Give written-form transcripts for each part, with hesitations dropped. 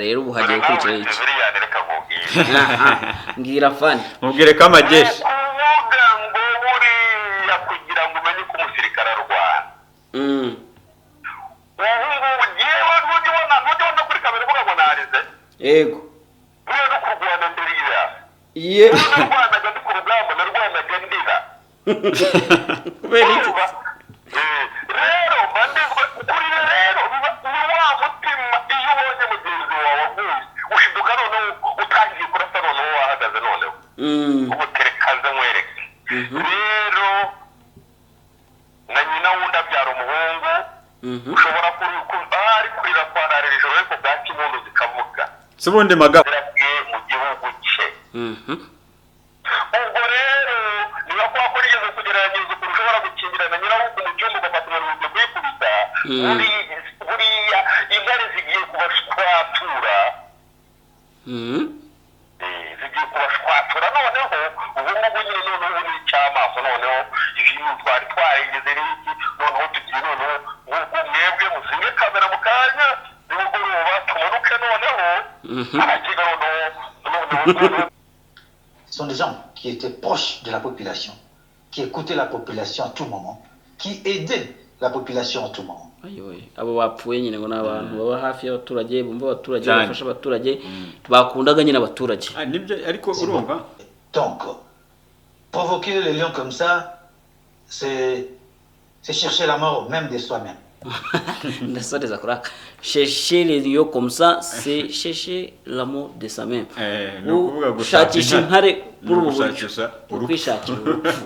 Rero ubu hagiye gukurikiraho iki? Biriya reka nkubwire. Aha, mbwira fani. Mubwire ko amageshi. Ukuvuga ngo buriya kugira ngo umenye ko umusirikare arwana, ubu ngubu ngewe ntujya ubona kuri kamera uvuga ngo narize. Yego. Buriya no kurwana ndira. Ye. Narwanaga ndi ku rugamba, narwanaga ndira. Kubera iki? Urumva? Rero mba ndizwe kurira. Rero ni wa mutima, iyo ubonye mugenzi wawe aguye ushiduka noneho utangiye kurasa, noneho wahagaze noneho ubu terekaze nkwereke. Rero na nyina wundi abyara umuhungu, ushobora ahari kurira kwararira ijoro, ariko bwa kimundu zikavuga. Si ubundi maga Zirabwe mu gihugu cye. Ubwo rero niba kwa ko rigeze kugerageza ukuntu ushobora gukingirana nyirabukwe mu cyumba, ugafata umuriro ugiye kuyikubita. Buriya intare zigiye kubashwatura. Zigiye kubashwatura noneho ubu ngubu nyine. Noneho ubu ni icy'amaso. Noneho ibintu twari twarigeze n'iki, noneho tugiye noneho nk'uko mwebwe muzinge kamera mu kanya nimugoroba tumanuke noneho abakiga noneho. Ce sont des gens qui étaient proches de la population, qui écoutaient la population à tout moment, qui aidaient la population à tout moment. Ayoye, abo bapfuye nyine ngo ni abantu baba hafi y'abaturage, bumva abaturage, Cyane. bafasha abaturage, bakundaga nyine abaturage. Ah, nibyo, ariko urumva. Donc, provoquer les lions comme ça, c'est chercher la mort même de soi-même. Ndasoreza kuri aka: chercher les lions comme ça, c'est chercher la mort de soi-même. Ni ukuvuga gushaka gushakisha intare ni muri ubu buryo ugushakisha ni urupfu. Ukwishakira urupfu.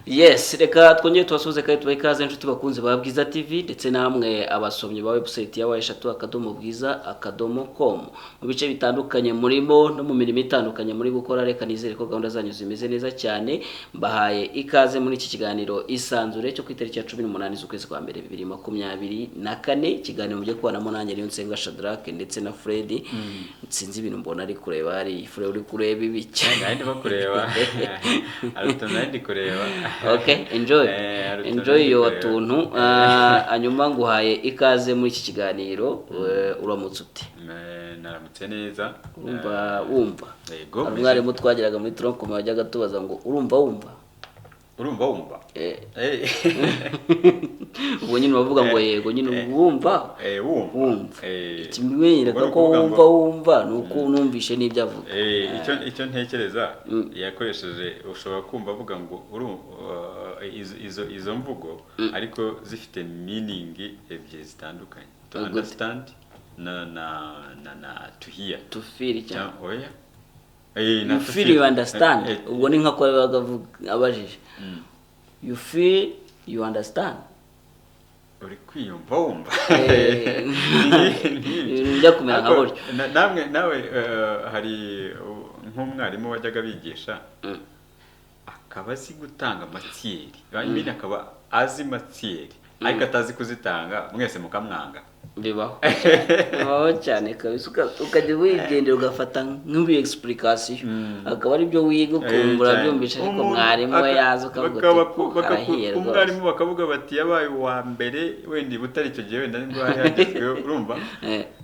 Yes, reka twongere tubasuhuze kandi tubahe ikaze, inshuti bakunze ba Bwiza TV, ndetse namwe abasomyi ba website ya www.bwiza.com mu bice bitandukanye murimo no mu mirimo itandukanye muri gukora. Reka nizere ko gahunda zanyu zimeze neza cyane. Mbahaye ikaze muri iki kiganiro Isanzure cyo ku itariki ya 18 z'ukwezi kwa mbere 2024, ikiganiro mujye kubonamo nanjye niyo Nsenga Shadrack ndetse na Fred. Sinzi ibintu mbona ari kureba hari Fred, uri kureba ibiki? Nari ndimo kureba, hari utuntu nari ndi kureba. Okay, enjoy. Hari utuntu Enjoy ndi yo kureba. tuntu. Hanyuma nguhaye ikaze muri iki kiganiro. Uramutse ute? Naramutse neza. Urumva wumva? Yego. Hari umwarimu twageraga muri tronc commun wajyaga tubaza ngo urumva wumva? Urumva wumva. Ubwo nyine uravuga ngo yego nyine wumva. Wumva. Wumva. Ubwo Ikimwereka ni ko ukuvuga wumva ngo- wumva ni uko numvishe n'ibyo avuga. Icyo ntekereza yakoresheje, ushobora kumva avuga ngo izo mvugo, ariko zifite meaning ebyiri zitandukanye: to Gute? understand na to hear. To feel cyane. Cyangwa oya. Na You to feel, you understand. Ubwo ni nka ko yabaga abajije you feel, you understand. Uri kwiyumva wumva. Ibintu bijya kumera nka Ariko gutyo. Namwe nawe hari nk'umwarimu wajyaga bigisha, akaba azi gutanga matière, nyine akaba azi matière ariko atazi kuzitanga, mwese mukamwanga. Bibaho, bibaho cyane kabisa. Ukajya wigendera ugafata nk'ibi explication, akaba ari byo wiga, ukumva urabyumvisha, ariko Umuntu mwarimu we yaza ukavuga uti harahiye rwose. Umwarimu bakavuga bati yabaye uwa mbere wenda i Butare icyo gihe, wenda nibwo hari hagezweho, urumva?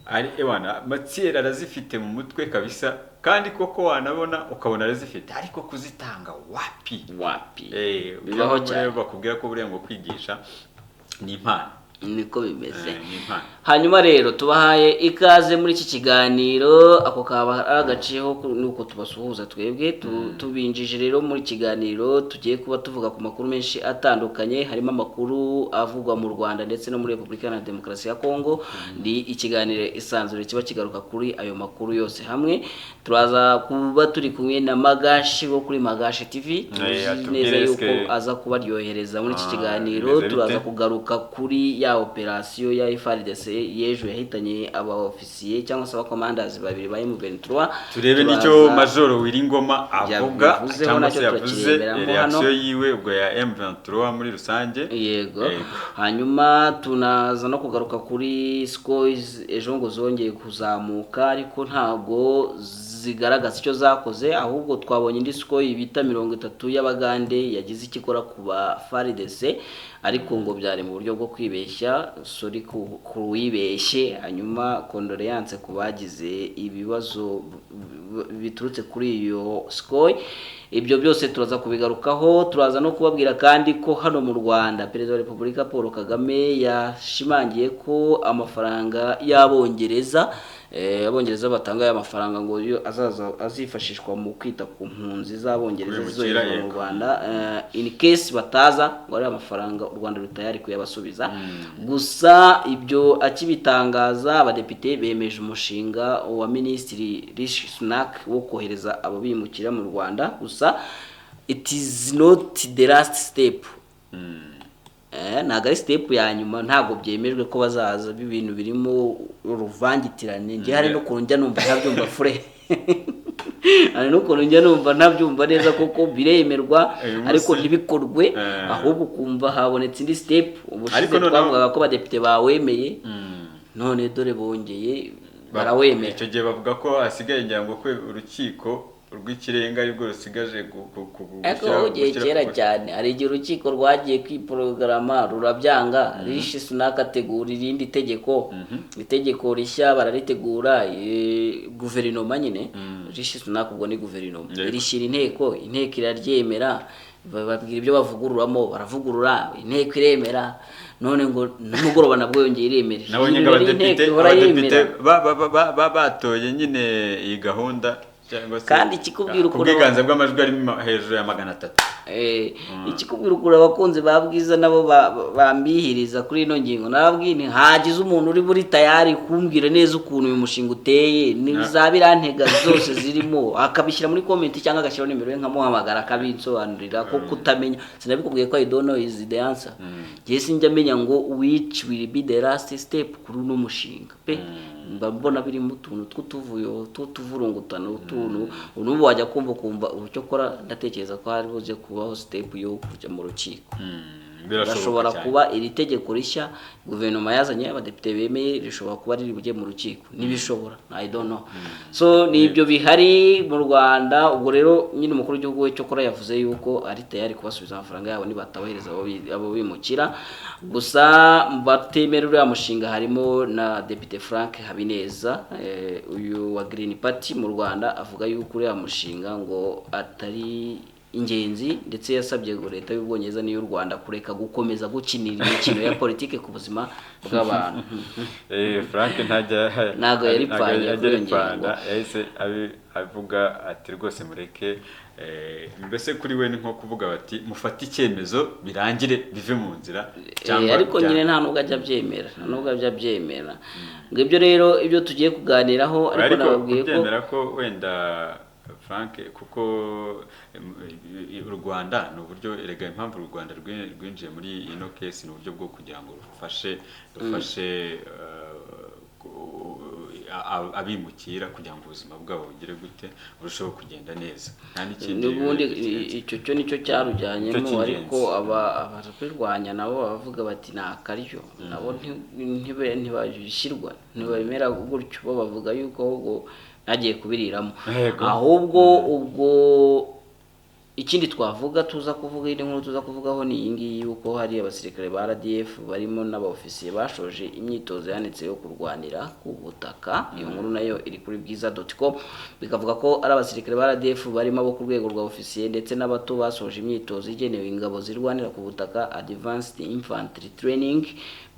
Ari ewana matière arazifite mu mutwe kabisa, kandi koko wanabona ukabona arazifite, ariko kuzitanga wapi. Wapi. Bibaho Bibaho cyane. Bakubwira ko buriya ngo kwigisha ni impano. Niko bimeze. Ni impano. Hanyuma rero tubahaye ikaze muri iki kiganiro. Ako kaba ari agaciyeho nuko tubasuhuza twebwe. Tubinjije rero muri kiganiro tugiye kuba tuvuga ku makuru menshi atandukanye, harimo amakuru avugwa mu Rwanda ndetse no muri Repubulika Iharanira Demokarasi ya Kongo. Ni ikiganiro Isanzure kiba kigaruka kuri ayo makuru yose hamwe. Turaza kuba turi kumwe na Magashi wo kuri Magashi TV, tuzi Atubwire neza yuko eske- aza kubaryohereza muri iki Ah, kiganiro. bimeze bite? Turaza kugaruka kuri ya ya operasiyo ya FARDC y'ejo yahitanye aba ofisiye cyangwa se abakomandazi babiri ba M23. Turebe n'icyo Majoro Wiringoma avuga Yabivuzeho, cyangwa nacyo se yavuze, turakireberamo reaction hano. yiwe ubwo ya M23 muri rusange. Yego. Yego. Hanyuma tunaza no kugaruka kuri Sukhoi ejo ngo zongeye kuzamuka, ariko ntabwo zigaragaza icyo zakoze, ahubwo twabonye indi Sukhoi bita 30 y'Abagande yagize icyo ikora ku ba FARDC, ariko ngo byari mu buryo bwo kwibeshya, sorry ku wibeshye. Hanyuma condoléances ku bagize ibibazo biturutse kuri iyo Sukhoi. Ibyo byose turaza kubigarukaho. Turaza no kubabwira kandi ko hano mu Rwanda Perezida wa Repubulika Paul Kagame yashimangiye ko amafaranga y'Abongereza, Abongereza batanga aya mafaranga ngo yo azaza azifashishwa mu kwita ku mpunzi z'Abongereza Kubimukira, zizoherezwa mu Rwanda, in case bataza, ngo ari amafaranga u Rwanda rutayari kuyabasubiza. Gusa ibyo akibitangaza, abadepite bemeje umushinga wa Minisitiri Rishi Sunak wo kohereza abo bimukira mu Rwanda. Gusa it is not the last step. Ntabwo ari step ya nyuma, ntabwo byemejwe ko bazaza. Ibintu birimo uruvangitirane. Njye hari n'ukuntu njya numva ntabyumva fure, hari n'ukuntu njya numva ntabyumva neza, kuko biremerwa Uyu munsi- ariko ntibikorwe, ahubwo ukumva habonetse indi step. Ubushize Ariko noneho- twavugaga ko abadepite bawemeye, none dore bongeye barawemera. Icyo gihe bavuga ko hasigaye, ngira ngo ko urukiko rw'ikirenga aribwo rusigaje Ariko ugiye gushyira kera cyane, hari igihe urukiko rwagiye kwiporogaramu rurabyanga, Rishi Sunak ategura irindi tegeko, itegeko rishya bararitegura, guverinoma nyine, Rishi Sunak ubwo ni guverinoma, irishyira inteko, inteko iraryemera, bababwira ibyo bavugururamo, baravugurura, inteko iremera, none ngo nimugoroba nabwo yongeye iremera. Nabonye ngo Iyi rero inteko abadepite ihora abadepite yemera. batoye nyine iyi gahunda cyangwa se Kandi ikikubwira ku ukuntu- bwiganze bw'amajwi ari hejuru ya 300. Ikikubwira ukuntu abakunzi ba Bwiza nabo bambihiriza kuri ino ngingo, nababwiye nti hagize umuntu uri buri tayari kumbwira neza ukuntu uyu mushinga uteye, za birantega zose zirimo, akabishyira muri comment cyangwa agashyiraho nimero ye nkamuhamagara akabinsobanurira, ko kutamenya sinabikubwiye ko I don't know is the answer. Njye sinjya menya ngo which will be the last step kuri uno mushinga pe. Mba mbona birimo utuntu tw'utuvuyo, tw'utuvurungutano, utuntu n'ubu wajya kumva ukumva ucyo kora. Ndatekereza ko hari buze kubaho step yo kujya mu rukiko. Birashoboka Birashobora cyane. kuba iri tegeko rishya guverinoma yazanye, abadepite bemeye, rishobora kuba riri bujye mu rukiko. Ntibishobora, I don't know. So ni ibyo bihari mu Rwanda. Ubwo rero nyine umukuru w'igihugu we cyokora yavuze yuko ari tayari kubasubiza amafaranga yabo nibatabohereza abo bimukira. Gusa mu batemera uriya mushinga harimo na Depite Frank Habineza, uyu wa Green Party mu Rwanda, avuga yuko uriya mushinga ngo atari ingenzi, ndetse yasabye ngo leta y'Ubwongereza n'iy'u Rwanda kureka gukomeza gukinira imikino ya politike ku buzima bw'abantu. Frank ntajya Ntago yaripfanye ntago kuri iyo yaripfana. ngingo. Yahise avuga ati rwose mureke, mbese kuri we ni nko kuvuga bati mufate icyemezo birangire bive mu nzira. Ariko nyine nta nubwo ajya abyemera, nta nubwo ajya abyemera. Ngo ibyo rero ibyo tugiye kuganiraho, ariko ariko nababwiye ko kubyemera ko wenda Frank, kuko u Rwanda ni uburyo, erega impamvu u Rwanda rwinjiye muri ino case ni uburyo bwo kugira ngo rufashe abimukira kugira ngo ubuzima bwabo bugire gute, burusheho kugenda neza, nta n'ikindi N'ubundi kirenze. Icyo cyo nicyo cyarujyanyemo. Nicyo cy'ingenzi. Ariko ababirwanya nabo bavuga bati ni akaryo, nabo ntibashyirwa, ntibabimera gutyo, bo bavuga yuko ahubwo nagiye kubiriramo. Ahubwo ubwo ikindi twavuga, tuza kuvuga indi nkuru tuza kuvugaho ni iyi ngiyi, yuko hari abasirikare ba RDF barimo n'abaofisiye bashoje imyitozo yanditse yo kurwanira ku butaka. Iyo nkuru nayo iri kuri bwiza.com, bikavuga ko ari abasirikare ba RDF barimo abo ku rwego rwa ofisiye ndetse n'abato basoje imyitozo igenewe ingabo zirwanira ku butaka, Advanced Infantry Training,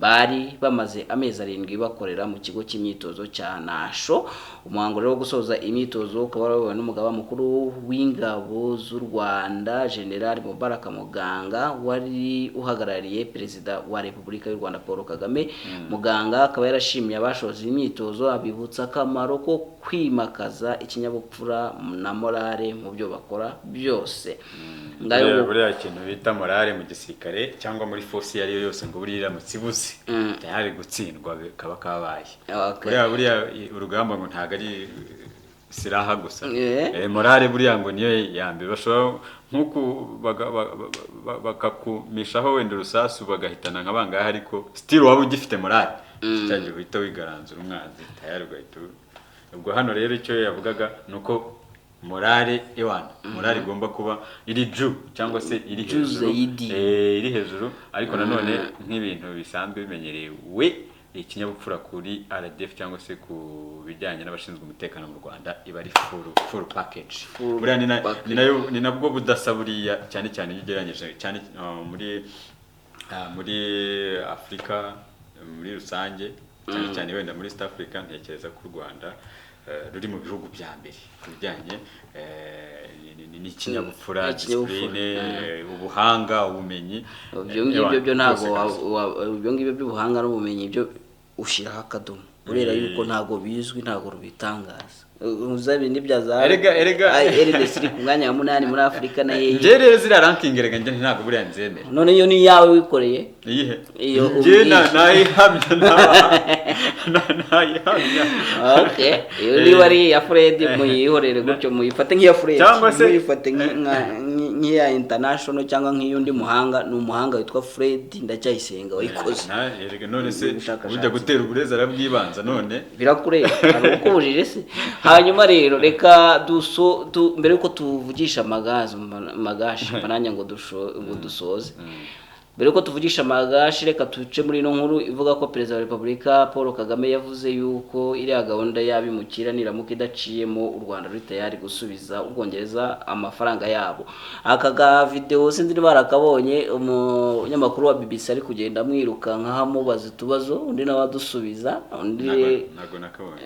bari bamaze amezi 7 bakorera mu kigo cy'imyitozo cya Nasho. Umuhango rero wo gusoza imyitozo ukaba warayobowe n'umugaba mukuru w'ingabo z'u Rwanda. Rwanda General Mubaraka Muganga wari uhagarariye Perezida wa Repubulika y'u Rwanda Paul Kagame. Muganga akaba yarashimiye abashoje imyitozo, abibutsa akamaro ko kwimakaza ikinyabupfura na morale mu byo bakora byose. Ngayo buriya kintu bita morale mu gisirikare cyangwa muri force iyo ariyo yose ngo buriya iramutse ibuze tayari gutsindwa kaba kabaye. Buriya urugamba ngo ntago ari silaha gusa, morale buriya ngo niyo ya mbere. Bashobora nkuko bakakumishaho wenda urusasu bagahitana nka bangahe, ariko still waba ugifite morale cyagiye uhita wigaranzura umwanzi tayari ugahita. Ubwo hano rero icyo yavugaga nuko morale ewana morale igomba kuba iri ju cyangwa se iri hejuru, iri hejuru, ariko nanone nk'ibintu bisanzwe bimenyereye we ikinyabupfura kuri RDF cyangwa se ku bijyanye n'abashinzwe umutekano mu Rwanda iba ari full package. Buriya ni nabwo budasa buriya cyane cyane iyo ugereranyije cyane muri Afurika muri rusange, cyane cyane wenda muri East Africa, ntekereza ko u Rwanda ruri mu bihugu bya mbere ku bijyanye n'ikinyabupfura, discipline, ubuhanga, ubumenyi. Ibyo ngibyo byo ntago ibyo ngibyo by'ubuhanga n'ubumenyi byo ushiraho akadomo, urera yuko ntago bizwi, ntago rubitangaza. Uzabi nibyaza erega RDC iri ku mwanya wa 8 muri Afrika na yehe. Nje rero zira ranking erega nje ntago buriya nzemera. None iyo ni yawe wikoreye iyihe? Iyo nje nayihamya nayihamya. Okay, iyo ni wari ya Fred muyihorere gutyo, muyifate nk'iya Fred, muyifate nk'iya international cyangwa nk'iyundi muhanga. Ni umuhanga witwa Fred Ndacyayisenga wayikoze. Erega none se ujya gutera uburezi arabwibanza none birakureba arukubujije se. Hanyuma rero reka mbere yuko tuvugisha magashi nanjye ngo dusoze, mbere yuko tuvugisha magashi reka tuce muri ino nkuru ivuga ko Perezida wa Repubulika Paul Kagame yavuze yuko iriya gahunda y'abimukira niramuka idaciyemo u Rwanda ruri tayari gusubiza Ubwongereza amafaranga yabo. Aka ga video sinzi niba barakabonye, umunyamakuru wa BBC ari kugenda amwirukanka amubaza utubazo, undi nawe adusubiza, undi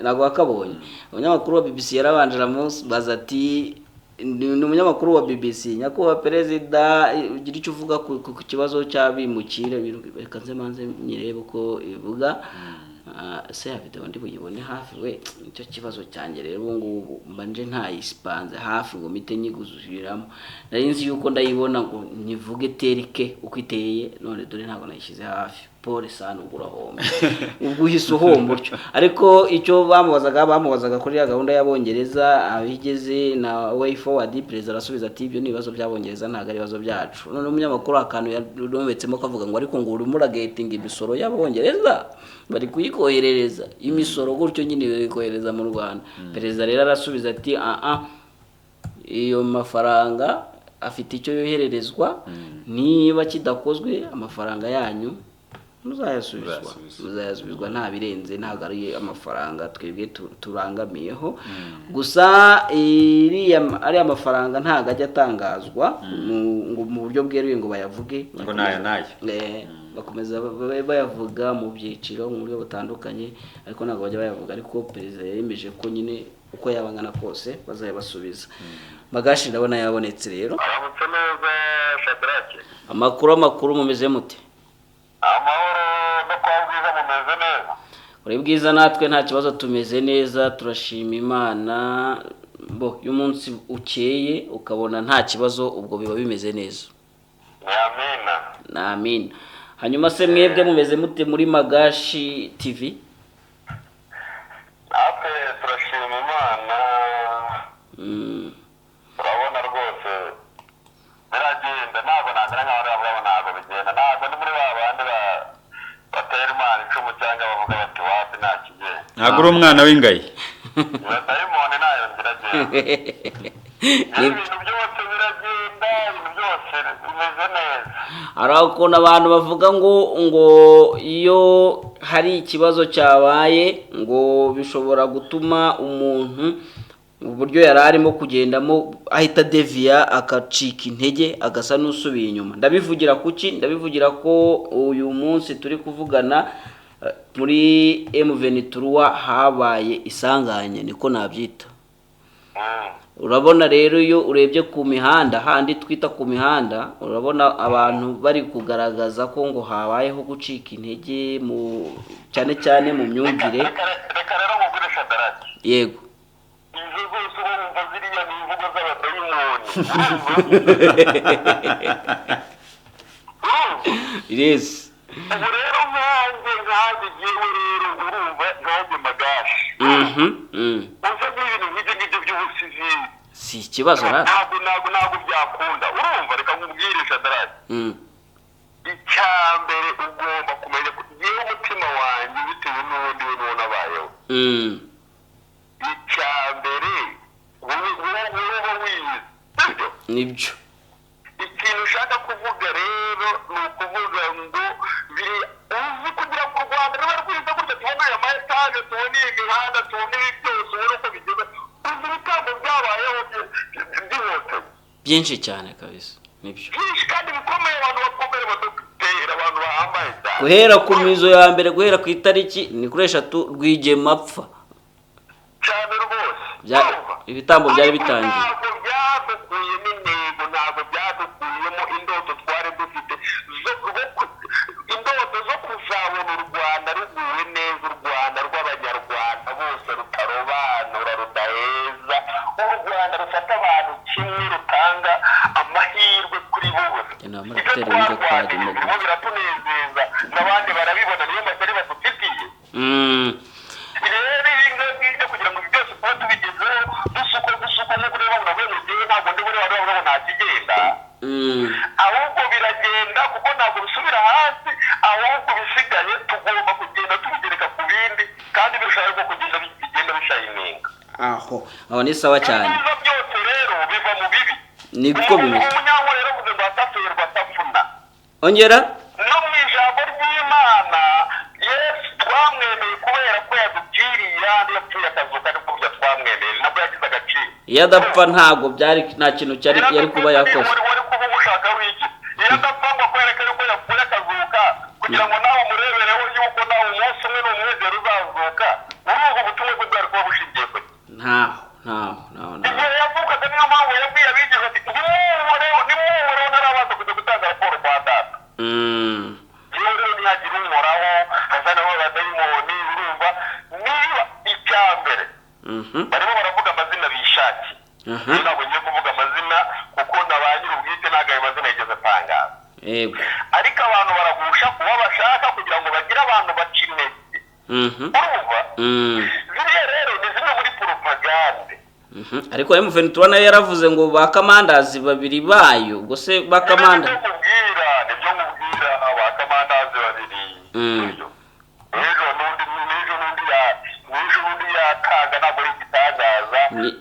ntago nakabonye. Umunyamakuru wa BBC yarabanje aramubaza ati ni umunyamakuru wa BBC, nyakubahwa perezida ugira icyo uvuga ku kibazo cy'abimukira? Reka nze manze nyirebe uko ivuga. Se ya video ndi buyibone hafi we, nicyo kibazo cyanjye rero ubu ngubu mba nje ntayisipanze hafi ngo mite nyiguzubiramo. Nari nzi yuko ndayibona ngo nyivuge terike uko iteye, none dore ntabwo nayishyize hafi. Paul sana ugurahomba ubwo uhise uhomba utyo. Ariko icyo bamubazaga kuri ya gahunda y'Abongereza abigeze na way forward, perezida arasubiza ati ibyo ni ibibazo by'Abongereza ntabwo ari ibibazo byacu. None umunyamakuru akantu yarometsemo kavuga ngo ariko ngo urimo uragetinga imisoro y'Abongereza bari kuyikoherereza imisoro gutyo nyine bayikohereza mu Rwanda. Perezida rero arasubiza ati iyo mafaranga afite icyo yohererezwa, niba kidakozwe amafaranga yanyu muzayasubizwa nta birenze, ntabwo ari amafaranga twebwe turangamiyeho. Gusa ariya mafaranga ntabwo ajya atangazwa ngo mu buryo bweruye ngo bayavuge, ngo naya naya bakomeza bayavuga mu byiciro mu buryo butandukanye, ariko ntabwo bajya bayavuga. Ariko perezida yemeje ko nyine uko yabangana kose bazayabasubiza. Magashi ndabona yabonetse rero. Aramutse neza Shadrake. Amakuru mumeze mute? Amahoro no kwa Bwiza mumeze neza. Uri Bwiza natwe nta kibazo, tumeze neza turashima Imana. Bo uyu munsi ukeye ukabona nta kibazo ubwo biba bimeze neza. Amina. Amina. Hanyuma se mwebwe mumeze mute muri Magashi TV? Natwe turashima Imana. Urabona rwose biragenda, ntabwo nagera nk'aho urabona ntabwo bigenda, ntabwo ni muri ba bandi batera Imana icumu cyangwa bavuga bati wapi nta kigenda. Ntabwo uri umwana w'ingayi. Dayimoni nayo nziragenda. Ibintu byose biragenda, ibintu byose bimeze neza. Hari ukuntu abantu bavuga ngo iyo hari ikibazo cyabaye ngo bishobora gutuma umuntu uburyo yari arimo kugendamo ahita devia akacika intege agasa n'usubiye inyuma. Ndabivugira kuki? Ndabivugira ko uyu munsi turi kuvugana muri M23 habaye isanganya, niko nabyita. Urabona rero iyo urebye ku mihanda, handi twita ku mihanda, urabona abantu bari kugaragaza ko ngo habayeho gucika intege mu cyane cyane mu myumvire. Reka rero nkubwire, Shadaraki. Yego. Izo zose urumva, ziriya ni imvugo z'abadayimoni, urumva? Yes. Ubu rero nkanjye ngewe rero, urumva, nkanjye Magashi, uza n'ibintu nk'ibyo ngibyo by'ubusizi. Si ikibazo rata. Ntabwo byakunda, urumva? Reka nkubwire, Shadaraki. Icya mbere ugomba kumenya ko yewe umutima wanjye, bitewe n'ubundi we n'uwo nabayeho, icya mbere wowe uba wize, sibyo? Nibyo. Ikintu ushaka kuvuga rero ni ukuvuga ngo biri uzi kugira ngo u Rwanda rube rwiza gutya, tubone aya ma etaje, tubone iyi mihanda, tubone ibi byose, ubone uko bigeze, uzi ibitambo byabayeho by'inkotanyi? Byinshi cyane kabisa, nibyo. Byinshi kandi bikomeye, abantu bakomeye, badogiteri, abantu bahambaye cyane. Guhera ku mizo ya mbere, guhera ku itariki ni kuri 3 Rwigema apfa. Cyane rwose. Urumva? Ibitambo byari Ariko bitangiye. ntabwo byadukuyemo intego, ntabwo byadukuyemo indoto twari dufite indoto zo kuzabona u Rwanda ruguwe neza, u Rwanda rw'Abanyarwanda bose, rutarobanura, rudaheza, u Rwanda rufata abantu kimwe, rutanga amahirwe kuri bose. Njye nta Ibyo muraperi wumva ko twarwaniye harimo birimo biratunezeza, n'abandi barabibona, niyo mashyari badufitiye. Rero ibi ngibyo, kugira ngo ibi byose tuba tubigezeho, dusuko dusuko, nk'uko rero bavuga ngo ngewe ntabwo ndi muri bariya bavuga ngo nta kigenda, ahubwo biragenda, kuko ntabwo bisubira hasi, ahubwo bisigaye tugomba kugenda tubigereka ku bindi, kandi birushaho ko kugenda bigenda bishayininga. Aho ni sawa cyane. Ibyiza byose rero biva mu bibi. Niko bimeze. Umunyankore rero avuze ngo atapfuye atapfuna. Ongera. No mu ijambo ry'Imana, Yesu twamwemeye kubera ko yadupfiriye, yandi yapfuye akazuka, nibwo buryo twamwemeye, nabwo yagize agaciro. Iyo adapfa ntabwo byari, nta kintu cyari yari kuba yakoze. Wari kuba umushaka w'iki iyo adapfa ngo akwereke yuko yapfuye akazuka, kugira ngo nawe umurebereho yuko nawe umunsi umwe n'umwizero uzazuka? Urumva ubutumwa bwe bwari kuba bushingiye ku ki? Ntaho, ntaho, ntaho, ntaho. Igihe yavukaga, niyo mpamvu yabwiye abigisha ati: "Nimunkoreho, nimunkoreho, ntarabanza kujya gutanga raporo kwa data." Yewe rero ntihagira unkoraho hazanaho abadayimoni. Urumva, niba icya mbere barimo baravuga amazina bishakiye, ntabwo ngiye kuvuga amazina kuko na ba nyir'ubwite ntabwo ayo mazina yigeze atangaza. Ariko abantu baragusha kuba bashaka kugira ngo bagire abantu baca intege. Urumva, ziriya rero ni zimwe muri poropagande. Ariko M23 nayo yaravuze ngo ba kamandazi babiri bayo, ubwo se ba kamanda Nibyo nkubwira, ba kamandazi babiri. Sibyo? Ejo n'undi, n'ejo n'undi ya n'ejo n'undi yakanga, ntabwo ari igitangaza.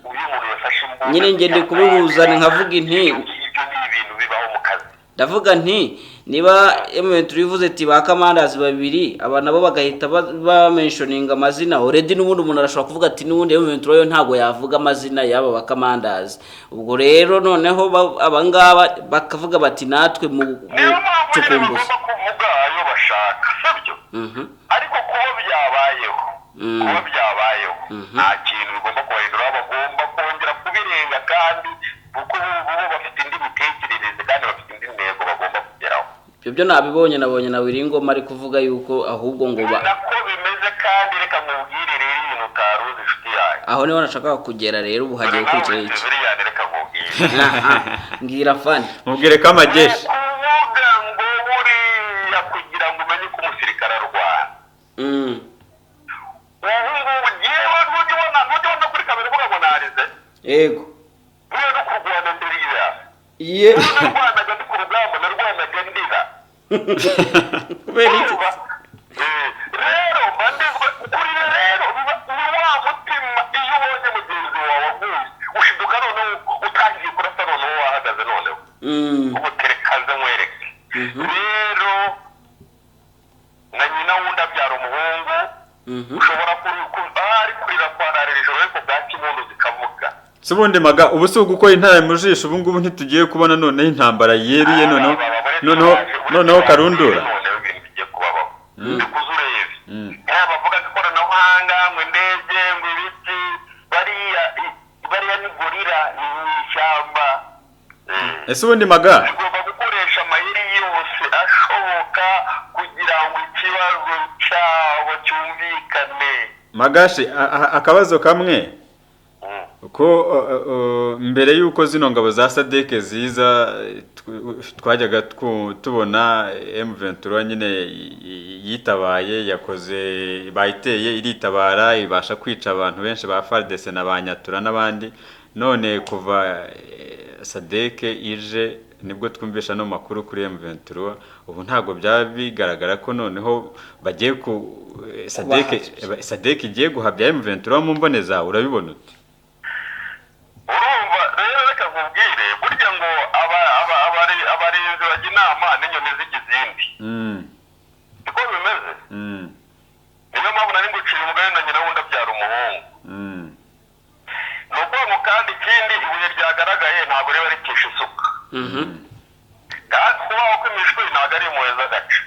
Uyu muntu yafashe imbunda. Nyine njye ndi kubihuza, ni nkavuga inti Ibyo ngibyo ni ibintu bibaho mu kazi. Ndavuga nti niba M23 ivuze ati ba kamandazi babiri, aba nabo bagahita bamentioninga amazina already, n'ubundi umuntu arashobora kuvuga ati n'ubundi M23 yo ntabwo yavuga amazina y'aba ba kamandazi. Ubwo rero noneho aba ngaba bakavuga bati natwe mu Niyo mpamvu nyine cukumbuzi. bagomba kuvuga ayo bashaka, sibyo? Mhm. Ariko kuba byabayeho, kuba byabayeho, nta kintu bigomba kubahindura, bagomba kongera kubirenga, kandi kuko ubu bo bafite indi mitekerereze kandi bafite indi ntego bagomba kugeraho. Ibyo byo nabibonye, nabonye na Wiringoma ari kuvuga yuko ahubwo ngo ba Nako bimeze, kandi reka nkubwire rero ibintu utari uzi, inshuti yanjye. Aho niho nashakaga kugera rero. Ubu hagiye gukurikiraho iki? Ziriya, reka nkubwire. Aha, mbwira fani. Mubwire ko amageshi. Kuvuga ngo buriya kugira ngo umenye ko umusirikare arwana, ubu ngubu ngewe ntujya ubona kuri kamera uvuga ngo narize. Yego. Buriya no kurwana ndiriya. Ye. Narwanaga ndi ku rugamba, narwanaga ndira. Kubera iki? Urumva? Rero mba ndizwe kurira, rero biba ni wa mutima, iyo ubonye mugenzi wawe aguye, ushiduka noneho utangiye kurasa, noneho wahagaze noneho. Ubu terekaze nkwereke. Rero na nyina wundi abyara umuhungu, ushobora ahari kurira kwararira ijoro, ariko bwa kibondo zikavuga. Si ubundi maga, ubu si ugukora intara mu jisho? Ubu ngubu ntitugiye kubona noneho intambara yeruye, noneho karundura? Noneho ibintu bigiye kubabaho bikuze, urebe yaba bavuga ko ikoranabuhanga, ngo indege, ngo ibiti, bariya ni gorira. Ese ubundi Maga, zigomba gukoresha amayeri yose ashoboka kugira ngo ikibazo cyabo cyumvikane. Magashi, akabazo kamwe ko mbere y'uko zino ngabo za SADC ziza, twajyaga tubona M23 nyine yitabaye, yakoze, bayiteye iritabara, ibasha kwica abantu benshi ba FARDC na ba Nyatura n'abandi. None kuva SADC ije nibwo twumvisha no makuru kuri M23. Ubu ntabwo byaba bigaragara ko noneho bagiye ku SADC igiye guhabya M23 mu mbone zawe, urabibona ute? Urumva rero, reka nkubwire, burya ngo abarinzi bajya inama n'inyoni zijya izindi. Niko bimeze. Niyo mpamvu nari nguciye umugani na nyina wundi abyara umuhungu. Ni ukuvuga ngo kandi ikindi, ibuye ryagaragaye ntabwo riba rikisha isuka. Kandi kubaho kw'imishwi ntabwo ari impuhwe z'agace.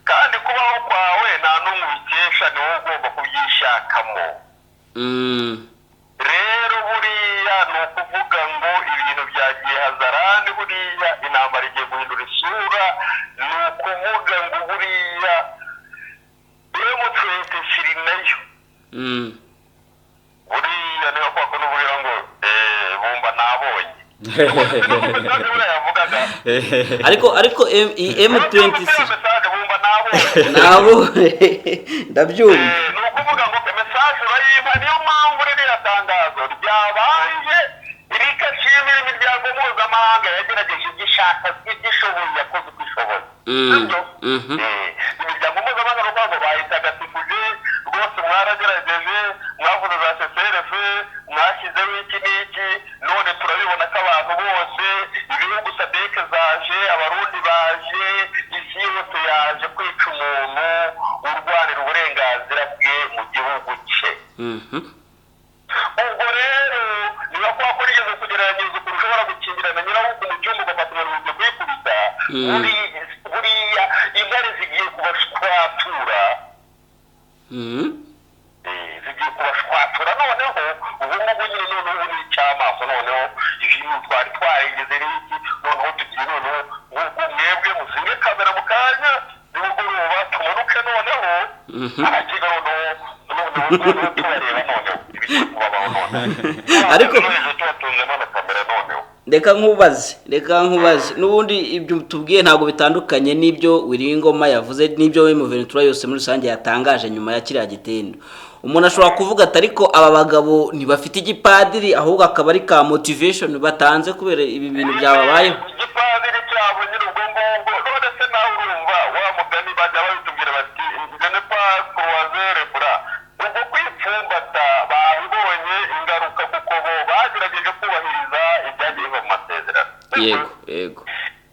Kandi kubaho kwawe nta n'umwe ubikesha, ni wowe ugomba kubyishakamo. Rero buriya ni ukuvuga ngo ibintu byagiye hazarani, buriya intambara igiye guhindura isura. Ni ukuvuga ngo buriya M23 nayo buriya niba kwa kuno buriya ngo bumva nabonye. Yavugaga Ariko M23 message bumva nabonye. Nabo ndabyumva. Ni ukuvuga ngo message urayimpa, niyo mpamvu ririya tangazo ryabanje rikashimira imiryango mpuzamahanga yagerageje ibyo ishaka, ibyo ishoboye, yakoze uko ishoboye. Sibyo? Imiryango mpuzamahanga ni ukuvuga ngo bayitagatifuje rwose, mwaragerageje, mwavuze za CCRF, mwashyizeho iki n'iki, none turabibona ko abantu bose, ibihugu SADC zaje, Abarundi baje, isi yose yaje kwica umuntu urwanira uburenganzira bwe mu gihugu cye. Ubwo rero niba kwa kurigeze kugerageza ukuntu ushobora gukingirana nyirabukwe mu cyumba ugafata ibintu bigiye kwikubita, buriya intare zigiye kubashwatura. Zigiye kubashwatura noneho ubu ngubu nyine, noneho ubu ni icy'amaso, noneho ibintu twari twarigeze n'iki, noneho tugiye, noneho ubwo mwebwe muzinge kamera mu kanya nimugoroba tumanuke, noneho abakiga noneho tubareba, noneho ibigiye kubabaho noneho. Ejo tubatunzemo na kamera noneho. Reka nkubaze n'ubundi, ibyo tubwiye ntabwo bitandukanye n'ibyo Wiringoma yavuze, n'ibyo M23 yose muri rusange yatangaje nyuma ya kiriya gitendo. Umuntu ashobora kuvuga ati ariko aba bagabo ntibafite igipadiri, ahubwo akaba ari ka motivation batanze kubera ibi bintu byababayeho. Igipadiri cyabo nyine ubwo ngubwo. None se nawe urumva wa mugani bajya babitubwira bati je ne pas croiser les bras. Ubwo kwipfumbata babibonye ingaruka, kuko bo bagerageje kubahiriza ibyagiye biva mu masezerano. Yego.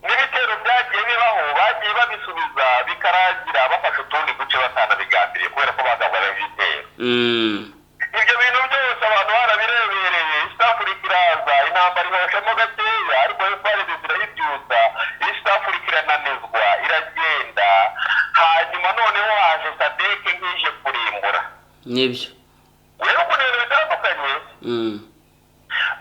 N'ibitero byagiye bibaho bagiye babisubiza, bikarangira bafashe utundi duce batanabigambiriye kubera ko bagabwaga ibitero. Ibyo bintu byose abantu barabirebereye. East Africa iraza, intambara ihoshamo gakeya, ariko FARDC irayibyutsa. East Africa irananizwa, iragenda, hanyuma noneho haje SADC nk'ije kurimbura. Nibyo. Rero ukuntu ibintu bitandukanye,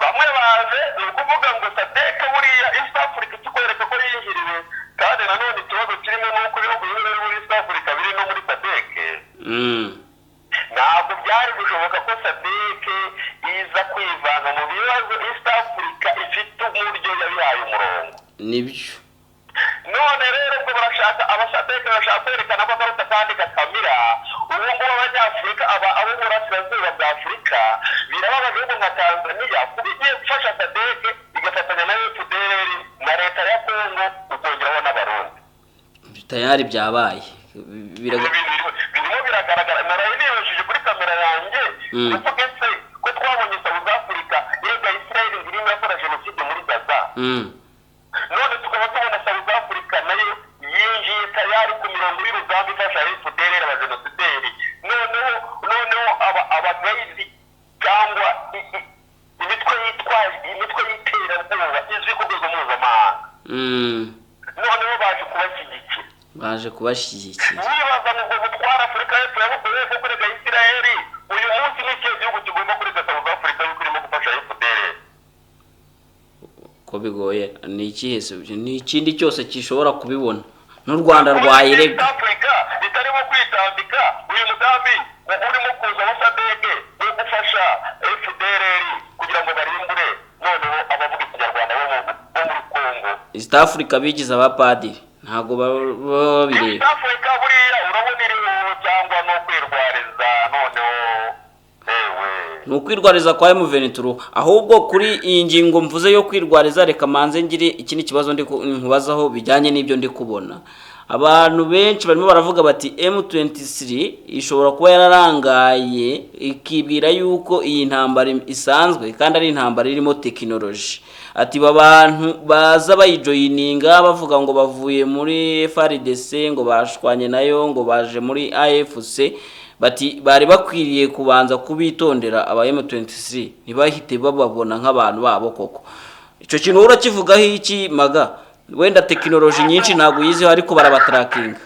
bamwe baje, ni ukuvuga ngo SADC buriya East Africa ikikwereka ko yinjiriwe. Kandi nanone ikibazo kirimo ni uko ibihugu bimwe biri muri East Africa biri no muri SADC. Ntabwo byari gushoboka ko SADC iza kwivanga mu bibazo East Africa ifite uburyo yabihaye umurongo. Nibyo. None rero ubwo barashaka, aba SADC bashaka kwerekana ko akaruta kandi gakamira. Ubu ngubu Abanyafurika aba abo burasirazuba bwa Afurika birababaje, ibihugu nka Tanzania kuba igiye gufasha SADC igafatanya na FDLR na leta ya Congo, ukongeraho n'Abarundi. Tayari byabaye. Birimo biragaragara. Naraye nibajije kuri kamera yanjye, ndavuga ese ko twabonye South Africa yega Israel irimo irakora jenoside muri Gaza, none tukaba tubona South Africa nayo yinjiye tayari ku mirongo y'urugamba ifasha FDLR, abajenosideri, noneho aba abagayizi cyangwa imitwe yitwaje imitwe y'iterabwoba izwi ku rwego mpuzamahanga, noneho baje kubashyigikira. Baje kubashyigikira. Nibaza ngo ubwo butwara Afurika y'Epfo yabukoreye ko kurega Isiraheli, uyu munsi ni ikihe gihugu kigomba kurega South Africa yuko irimo gufasha FDLR? Ko bigoye, ni ikihe se? Ni ikindi cyose gishobora kubibona n'u Rwanda rwayirega. East Africa itarimo kwitambika uyu mugambi urimo kuza wa SADC wo gufasha FDLR kugira ngo barimbure noneho abavuga Ikinyarwanda bo muri Congo. East Africa bigize abapadiri, ntabwo baba babireba. East Africa buriya urabona iriho cyangwa no kwirwariza noneho ewe? Ni ukwirwariza kwa M23. Ahubwo kuri iyi ngingo mvuze yo kwirwariza, reka manze ngire ikindi kibazo ndi nkubazaho bijyanye n'ibyo ndi kubona. Abantu benshi barimo baravuga bati M23 ishobora kuba yararangaye, ikibwira yuko iyi ntambara isanzwe kandi ari intambara irimo tekinoloji. Ati ba bantu baza bayijoyininga bavuga ngo bavuye muri FARDC, ngo bashwanye nayo, ngo baje muri AFC, bati bari bakwiriye kubanza kubitondera aba M23, ntibahite bababona nk'abantu babo koko. Icyo kintu urakivugaho iki, Maga? Wenda tekinoloji nyinshi ntabwo uyiziho, ariko barabatarakinga.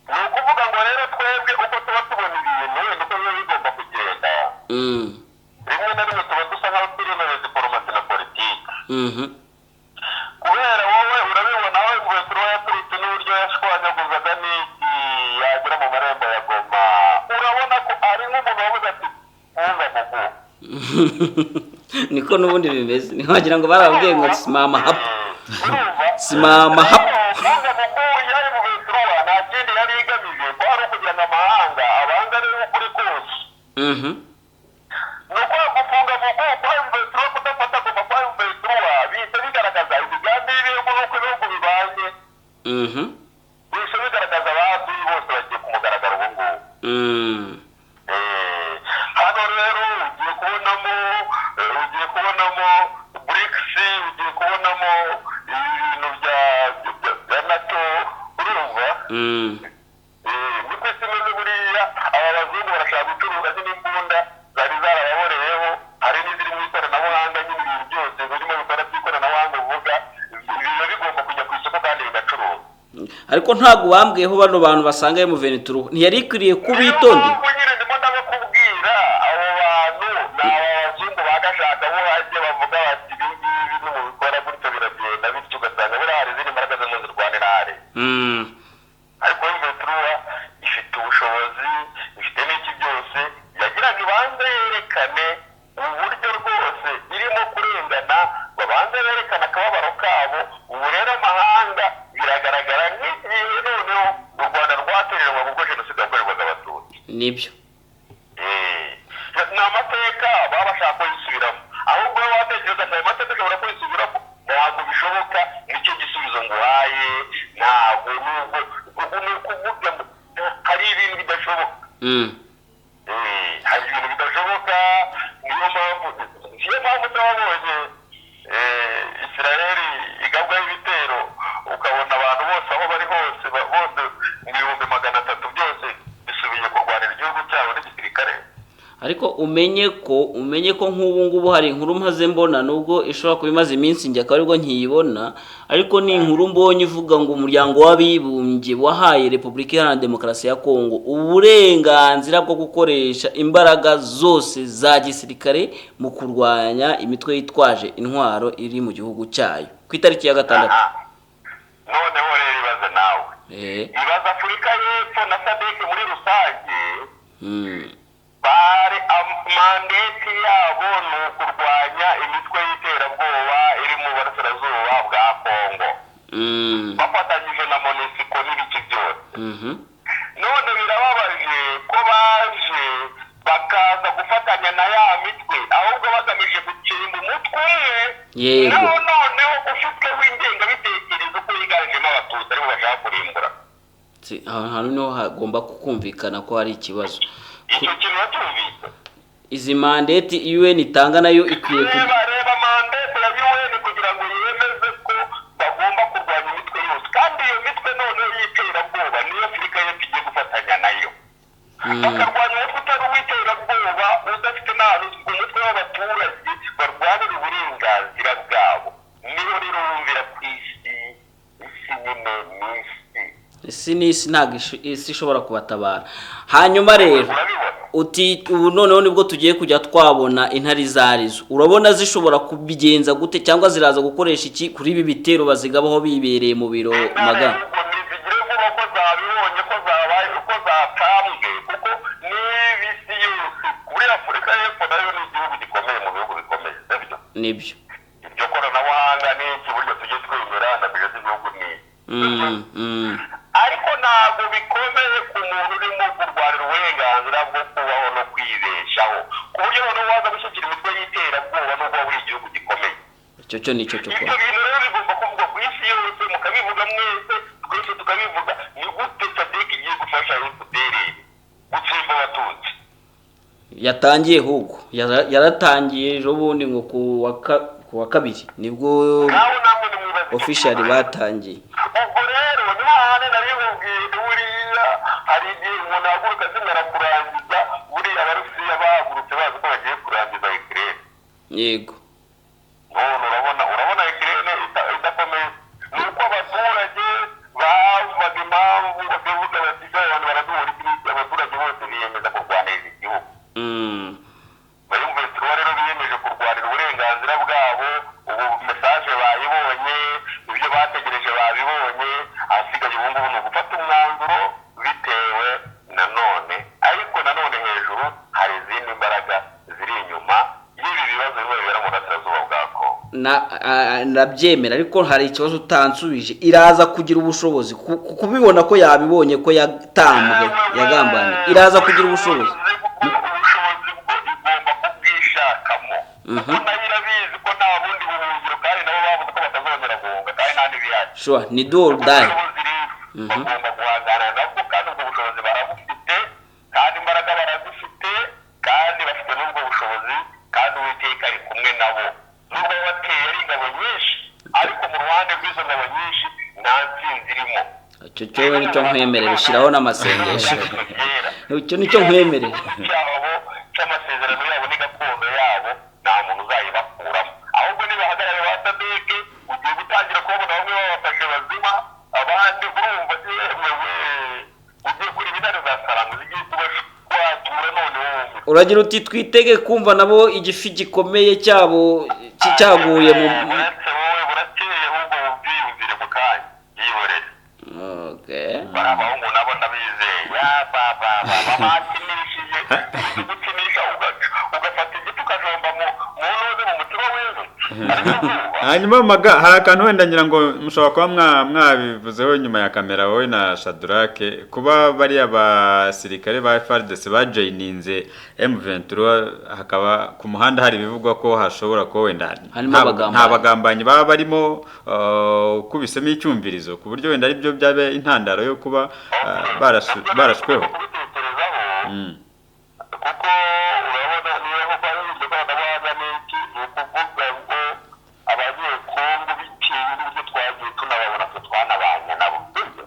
Ni ukuvuga ngo rero twebwe uko tuba tubona ibintu, wenda uko biba bigomba kugenda, rimwe na rimwe tuba dusa nk'aho twiremereza diporomasi na politiki. Kubera wowe urabibona aho M23 yaturutse n'uburyo yashwanyaguzaga n'iki, yagera mu marembo ya Goma, urabona ko ari nk'umuntu wavuze ati "Funga mugu." Niko n'ubundi bimeze, ntiwagira ngo barababwiye ngo "Simama hapa." Urumva? "Simama hapa." Funga mugu yari mu M23, nta kindi yari igamije, kwari ukugira ngo amahanga abanze arebe ukuri kose. Ni ukwa gufunga mugu kwa M23, kudafata Goma kwa M23, bihita bigaragaza imigambi y'ibihugu n'uko ibihugu bibanye. Bihise bigaragaza abandi bose bagiye ku mugaragaro ubu ngubu. Hano rero ugiye kubonamo BRICS, ugiye kubonamo ibintu bya NATO, urumva? Niko isi imeze buriya. Aba bazungu barashaka gucuruza nyine imbunda zari zarababoreyeho, hari n'iziri mu ikoranabuhanga nyine. Ibintu byose birimo bikora by'ikoranabuhanga uvuga biba bigomba kujya ku isoko kandi bigacuruza. Ariko ntabwo bambwiyeho bano bantu basanga M23 ntiyari ikwiriye kubitondera. Niyo mpamvu nyine ndimo ndabakubwira, abo bantu ni aba bazungu bagashaka bo hajye bavuga bati ibi ngibi nimubikora gutyo biragenda bityo, ugasanga buriya hari izindi mbaraga zirimo zirwanira hari. Ariko M23 ifite ubushobozi, ifite n'iki byose, yagiraga ibanze yerekane uburyo rwose irimo kurengana, babanze berekane akababaro kabo. Ubu rero amahanga biragaragara nk'igihe noneho u Rwanda rwatererwa kuko jenoside yakorerwaga Abatutsi. Nibyo. Ni amateka baba bashaka kuyisubiramo. Ahubwo wowe watekereza ngo ayo mateka ashobora kuyisubiramo, ntabwo bishoboka. Nicyo gisubizo nguhaye. Ntabwo nubwo ubu ni ukuvuga ngo hari ibintu bidashoboka. Hari ibintu bidashoboka. Niyo mpamvu twabonye Israel igabwaho ibitero, ukabona abantu bose aho bari hose, bose mu 300,000 byose bisubiye kurwanira igihugu cyabo n'igisirikare. Ariko umenye ko nk'ubu ngubu hari inkuru maze mbona, nubwo ishobora kuba imaze iminsi, njye akaba aribwo nkiyibona, ariko ni inkuru mbonye ivuga ngo Umuryango w'Abibumbye wahaye Repubulika Iharanira Demokarasi ya Kongo uburenganzira bwo gukoresha imbaraga zose za gisirikare mu kurwanya imitwe yitwaje intwaro iri mu gihugu cyayo, ku itariki ya 6. Aha. Noneho rero ibaze nawe, ibaze Afurika y'Epfo na SADC muri rusange, bari mandate yabo ni ukurwanya imitwe y'iterabwoba iri mu burasirazuba bwa Kongo, bafatanyije na MONUSCO n'ibiki byose. None birababaje ko baje bakaza gufatanya na ya mitwe, ahubwo bagamije gutsinda umutwe umwe, nawo noneho ufite w'ingengabitekerezo ko yiganjemo Abatutsi, aribo bashaka kurimbura. Aho hantu niho hagomba kumvikana ko hari ikibazo. Icyo kintu wacyumvise? Izi mandate UN itanga nayo ikwiye ku Reba mandate ya UN kugira ngo yemeze ko bagomba kurwanya imitwe yose, kandi iyo mitwe noneho y'iterabwoba niyo Afurika y'Epfo igiye gufatanya nayo, bakarwanya umutwe utari uw'iterabwoba, udafite n'ahantu, umutwe w'abaturage barwanira uburenganzira bwabo. Niho rero wumvira ku isi, isi nyine ni isi. Isi ni isi, ntabwo isi ishobora kubatabara. Hanyuma rero Urabibona? Uti ubu noneho nibwo tugiye kujya twabona intare zarizo. Urabona zishobora kubigenza gute cyangwa ziraza gukoresha iki kuri ibi bitero bazigabaho bibereye mu biro maga? Ahubwo ntizigire vuba ko zabibonye ko zabaye uko zatambwe, kuko niba isi yose muri Afurika y'Epfo nayo ni igihugu gikomeye mu bihugu bikomeye, sibyo? Nibyo. Iryo koranabuhanga ni iki buryo tujye twemera na biro z'ibihugu ni iki, ariko ntabwo bikomeye ku muntu urimo kurwanira uburenganzira bwo kubaho no kwibeshaho, ku buryo noneho waza gushyigikira imitwe y'iterabwoba n'ubwo waba uri igihugu gikomeye. Icyo cyo nicyo cyo Ibyo kuba. bintu rero bigomba kuvugwa ku isi yose, mukabivuga mwese, twese tukabivuga. Ni gute SADC igiye gufasha FDLR gutsemba Abatutsi? Yatangiye ahubwo yaratangiye ejo bundi ngo ku wa kabiri nibwo Nawe namwe nimwibaze icyo officially kibazo. batangiye. Ubwo rero ni hahandi nabimubwiye, buriya hari igihe umuntu ahaguruka azimara kurangiza. Buriya Abarusiya bahagurutse bazi ko bagiye kurangiza Ukraine. None urabona Ukraine idakomeye, ni uko abaturage bavugaga impamvu, bakavuga bati "Se abantu baraduhora iki n'iki?" Abaturage bose biyemeza kurwanirira igihugu. Bayumvise rero biyemeje kurwanira uburenganzira bwabo. Ubu message bayibonye, ibyo bategereje babibonye, ahasigaye ubu ngubu ni ugufata umwanzuro bitewe nanone. Ariko nanone hejuru hari izindi mbaraga ziri inyuma y'ibi bibazo bimwe bibera mu burasirazuba bwa Kongo. Ndabyemera, ariko hari ikibazo utansubije. Iraza kugira ubushobozi kubibona ko yabibonye ko yatambwe, yagambaniye? Iraza kugira ubushobozi? Ubushobozi bwo igomba kubwishakamo, kuko nayo irabizi ko nta bundi buhungiro, kandi nabo bavuze ko batazongera guhunga, kandi nta n'ibihari. Sure, ni do or die. Ubushobozi rero bagomba guhangana nabwo, kandi ubwo bushobozi barabufite, kandi imbaraga barazifite, kandi bafite n'ubwo bushobozi, kandi Uwiteka ari kumwe nabo. Nubwo bateye ari ingabo nyinshi, ariko mu ruhande rw'izo ngabo nyinshi nta ntsinzi irimo. Icyo cyo nicyo nkwemerera, ushyiraho n'amasengesho, icyo nicyo nkwemerera. Cyabo cy'amasezerano yabo ni gakondo yabo, nta muntu uzayibakuramo. Ahubwo nibahagarare ba SADC, ugiye gutangira kubabona bamwe babafashe bazima, abandi urumva yewe we, ugiye kureba intare za Saranga zigiye kubashwatura none wumve. Uragira uti twitege kumva nabo igifi gikomeye cyabo cyaguye mu Uretse wowe, burakeye, ahubwo bubyiyumvire mu kanya, yihorere. Bari abahungu nabo ndabizeye, ya ba ba ba babakinishije. Uzi gukinisha ugafata igiti ukajomba mu ntuze mu mutima w'inzu ariko zuba. Hanyuma maga hari akantu wenda ngira ngo mushobora kuba mwabivuzeho nyuma ya kamera, wowe na Shadrake, kuba bariya basirikare ba FARDC bajoyininze M23, hakaba ku muhanda hari ibivugwa ko hashobora kuba wenda Harimo abagambanyi. Nta bagambanyi baba barimo, ukubisemo icyumvirizo, ku buryo wenda aribyo byaba intandaro yo kuba barashweho. Kubitekerezaho, kuko urabona niba koko ari iryo koranabuhanga n'iki, ni ukuvuga ngo Abanyekongo bitewe n'uburyo twagiye tunababona, twe twanabanye nabo, sibyo?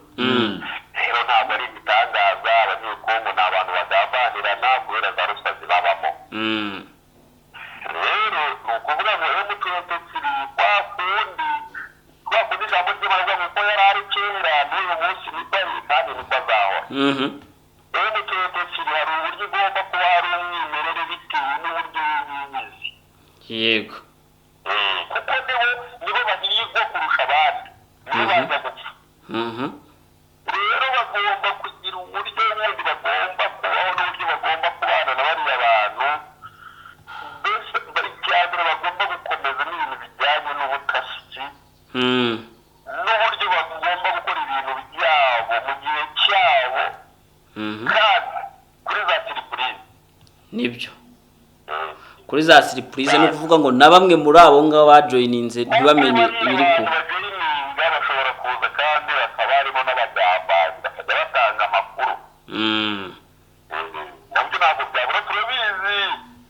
Rero ntabwo ari igitangaza, Abanyekongo ni abantu bagambanirana kubera za ruswa zibabamo. Rero ni ukuvuga ngo M23 kwa kundi ijambo ry'Imana rivuga ngo uko yari ari kera n'uyu munsi niko ari kandi niko azahora. M23 hari uburyo igomba kuba hari umwimerere bitewe n'uburyo yiyizi. Kuko nibo bahigwa kurusha abandi, nibo baza gupfa. Rero bagomba kugira uburyo bundi bagomba kubaho n'uburyo bagomba kubana na bariya bantu. Mbese icya mbere bagomba gukomeza ni ibintu bijyanye n'ubutasi n'uburyo bagomba gukora ibintu byabo mu gihe cyabo, kandi kuri za surprise. Nibyo, kuri za surprise, ni ukuvuga ngo na bamwe muri abo ngabo bajoyininze ntibamenye ibiri kuba. Bajoyininga bashobora kuza kandi bakaba harimo n'abagambanyi, bakajya batanga amakuru. Nabyo ntabwo byabura, turabizi,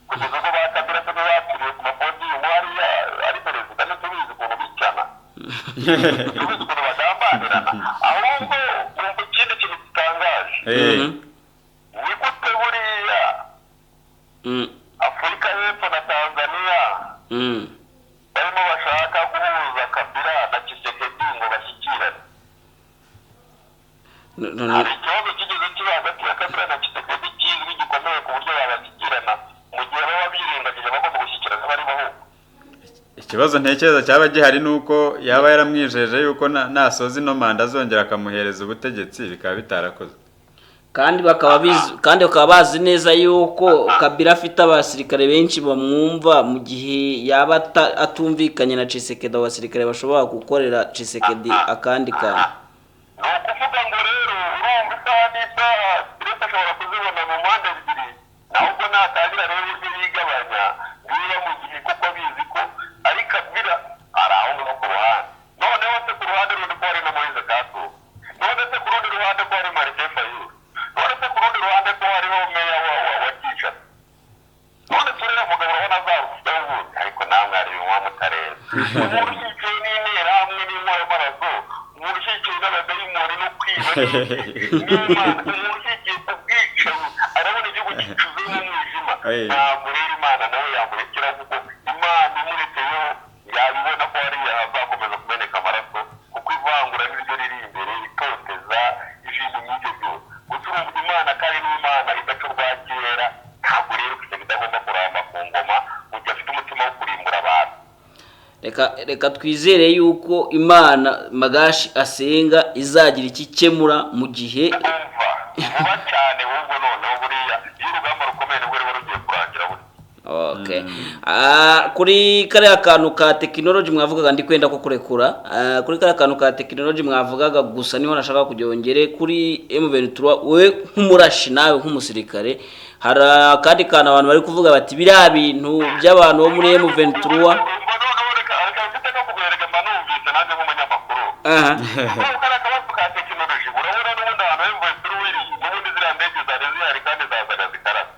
kugeza ubwo ba Kabila se bakiriye ku ma podium hariya ari perezida, ntitubizi ukuntu bicana, tubizi ukuntu bagambanirana. Ahubwo wumva ikindi kintu gitangaje: ni gute buriya Afurika y'Epfo na Tanzania barimo bashaka guhuza Kabila na Tshisekedi ngo bashyikirane? No, no, no. Hari ikibazo kigeze kiba hagati ya Kabila na Tshisekedi kizwi gikomeye ku buryo Ikibazo ntekereza cyaba gihari ni uko yaba yaramwijeje yuko nasoza ino manda azongera akamuhereza ubutegetsi, bikaba bitarakozwe. Kandi bakaba bazi neza yuko Kabila afite abasirikare benshi bamwumva. Mu gihe yaba atumvikanye na Tshisekedi, abo basirikare bashobora gukorera Tshisekedi akandi kantu. Ni ukuvuga ngo rero urumva, isaha n'isaha stress ashobora kuzibona mu mpande ebyiri. Ahubwo natangira rero uburyo yigabanya, niba mu gihe kuko abizi ko ari Kabila ari aho ngaho ku ruhande, noneho se ku ruhande rundi ko hari na Moise Katumbi, none se ku rundi ruhande ko hari Martin Fayulu, none se ku rundi ruhande ko hariho meya wa Kinshasa, none se uriya mugabo urabona azarushaho ubundi? Ariko namwe hari ibinywa mutareza. Umuntu ushyigikiwe n'interahamwe n'inkoramaraso, umuntu ushyigikiwe n'abadayimoni no kwiba n'Imana, umuntu ushyigikiye ubwicanyi, arabona igihugu gicuze n'umwijima. Ntabwo rero Imana nawe yamurekera, kuko Imana imurekeyeho yabibona ko hariya hazakomeza kumeneka amaraso, kuko ivangura niryo riri imbere, itoteza, ibintu nk'ibyo byose. Gusa urumva Imana kandi n'Imana idaca urwa kera. Ntabwo rero Tshisekedi agomba kuramba ku ngoma mu gihe afite umutima wo kurimbura abantu. Reka twizere yuko Imana Magashi asenga izagira icyo ikemura mu gihe Umva, vuba cyane ahubwo. Noneho buriya iyo urugamba rukomeye nibwo ruba rugiye kurangira burya. Okay. Kuri kariya kantu ka tekinoloji mwavugaga, ndi kwenda kukurekura. Kuri kariya kantu ka tekinoloji mwavugaga gusa niho nashaka kugira kuri M23. Wowe nk'umurashi, nawe nk'umusirikare, hari akandi kantu abantu bari kuvuga bati biriya bintu by'abantu bo muri M23. Umva, noneho reka mfite no kubereka, mba numvise nanjye nk'umunyamakuru. Kuko kariya kabazo ka tekinoloji, urabona n'ubundi ahantu M23 iri, n'ubundi ziriya ndege zari zihari kandi zazaga zikarasa.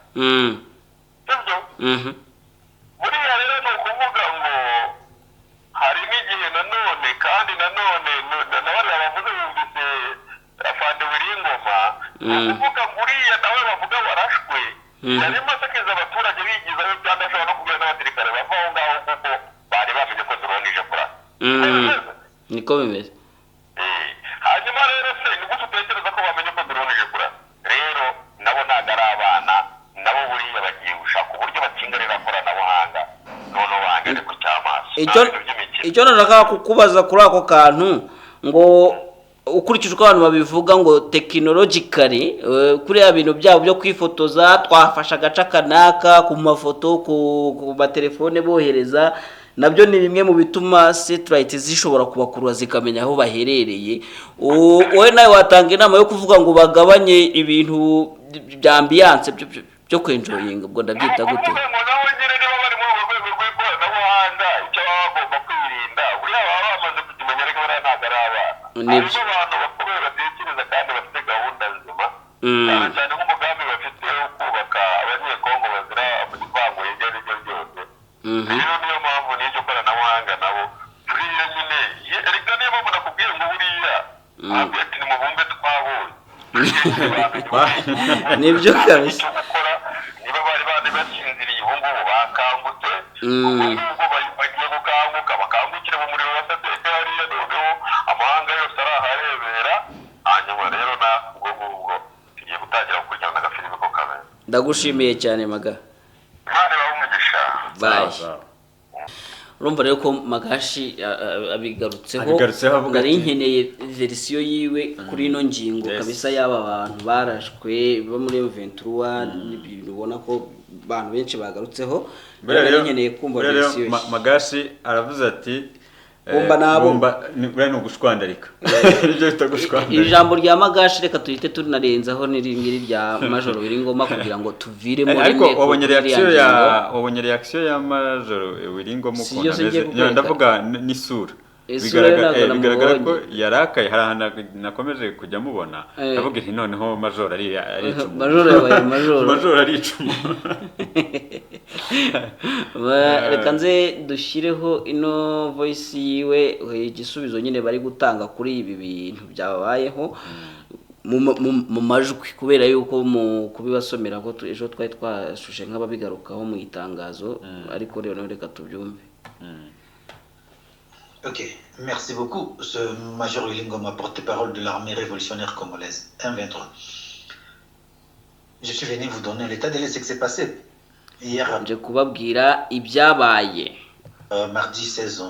Sibyo? Mhm. Buriya rero ni ukuvuga ngo hari n'igihe nanone kandi nanone na bariya bavuze, bumvise afande Wiringoma, ni ukuvuga ngo uriya nawe bavuga warashwe yarimo asakiza abaturage bigizayo, cyangwa ashobora no kubwira n'abasirikare bava aho ngaho, kuko bari bamenye ko drone ije kurasa. Niko bimeze. Hanyuma rero se ni gute utekereza ko bamenye ko drone ije kurasa? Rero nabo ntabwo ari abana, nabo buriya bagiye gushaka uburyo bakinga koranabuhanga, noneho bahangane ku cy'amaso. Icyo Nta bintu by'imikino. Icyo nashaka kukubaza kuri ako kantu, ngo ukurikije uko abantu babivuga ngo technologically, kuriya bintu byabo byo kwifotoza, twafashe agace kanaka ku mafoto ku matelefone bohereza, nabyo ni bimwe mu bituma satellite zishobora kubakurura zikamenya aho baherereye. Wowe nawe watanga inama yo kuvuga ngo bagabanye ibintu bya ambiance byo kwenjoyinga, ubwo ndabyita gute? Ukuvuga ngo nawe nyine niba bari muri urwo rwego rw'ikoranabuhanga, icyo baba bagomba kwirinda, buriya baba bamaze kukimenya, ariko buriya ntabwo ari abana. Nibyo. Harimo abantu bakomeye batekereza kandi bafite gahunda nzima, cyane cyane nk'umugambi bafite wo kubaka Abanyekongo bazira ivangura iryo ari ryo ryose. Rero niyo mpamvu n'iryo koranabuhanga nabo buriya nyine erega niyo mpamvu nakubwiye ngo buriya ntabwo ati nimubumbe twabonye. Nibyo kabisa. Icyo gukora, niba bari bari basinziriye, ubu ngubu bakangutse. Ubu ngubu bagiye gukanguka, bakangukire mu muriro wa SADC hariya, noneho amahanga yose araharebera. Hanyuma rero na ubwo ngubwo tugiye gutangira gukurikirana agafilimi ko kameze. Ndagushimiye cyane, Maga. Imana ibahe umugisha. Bye. Sawa, sawa. Urumva rero ko Magashi abigarutseho. Abigarutseho avuga Nari nkeneye version yiwe kuri ino ngingo. Kabisa, y'aba bantu barashwe bo muri M23, n'ibintu ubona ko abantu benshi bagarutseho. Buriya Nari rero nkeneye kumva buriya rero version ye. Magashi aravuze ati Bumba nabo. Bumba buriya ni ugushwandarika, nibyo bita gushwandarika. Ijambo rya Magashi reka tuhite tunarenzaho n'iri rya Majoro Wiringoma kugira ngo tuviremo Ariko rimwe wabonye kuri iriya reaction ya ngingo. Wabonye reaction ya Majoro Wiringoma Si ukuntu yo se ngiye ameze? kukwereka. Ndavuga n'isura. Isura ye ntabwo Bigaragara ko namubonye. yarakaye. Hari ahantu nakomeje kujya mubona, ndavuga nti noneho Majoro arica umuntu. Majoro yabaye Majoro. Majoro arica umuntu. Reka nze dushyireho ino voice yiwe, igisubizo nyine bari gutanga kuri ibi bintu byabayeho mu majwi, kubera yuko mu kubibasomera ko ejo twari twashushe nk'ababigarukaho mu itangazo, ariko rero reka tubyumve. Ok, merci beaucoup. Ce Major Wilingoma, porte-parole de l'armée révolutionnaire congolaise, M23. Je suis venu vous donner l'état de ce qui s'est passé hier Nje kubabwira ibyabaye. Mardi 16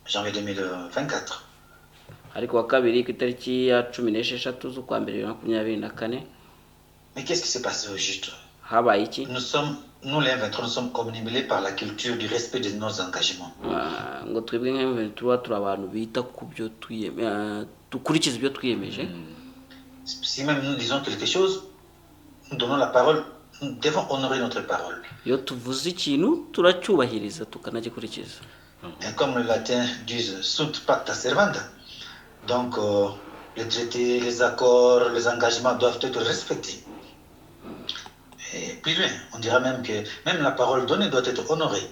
janvier 2024. Ariko wa kabiri ku itariki ya 16 z'ukwa mbere 2024. Mais qu'est-ce qui s'est passé au juste? Habaye iki? Nous sommes, nous les M23, nous sommes obnubilés par la culture du respect de nos engagements. Ah, ngo twebwe nka M23 turi abantu bita ku byo dukurikiza ibyo twiyemeje. Si même nous disons quelque chose, nous donnons la parole, nous devons honorer notre parole. Iyo tuvuze ikintu turacyubahiriza tukanagikurikiza. Et comme le latin dit, sunt pacta servanda. Donc, les traités, les accords, les engagements doivent être respectés. Et plus loin, on dira même que même la parole donnée doit être honorée.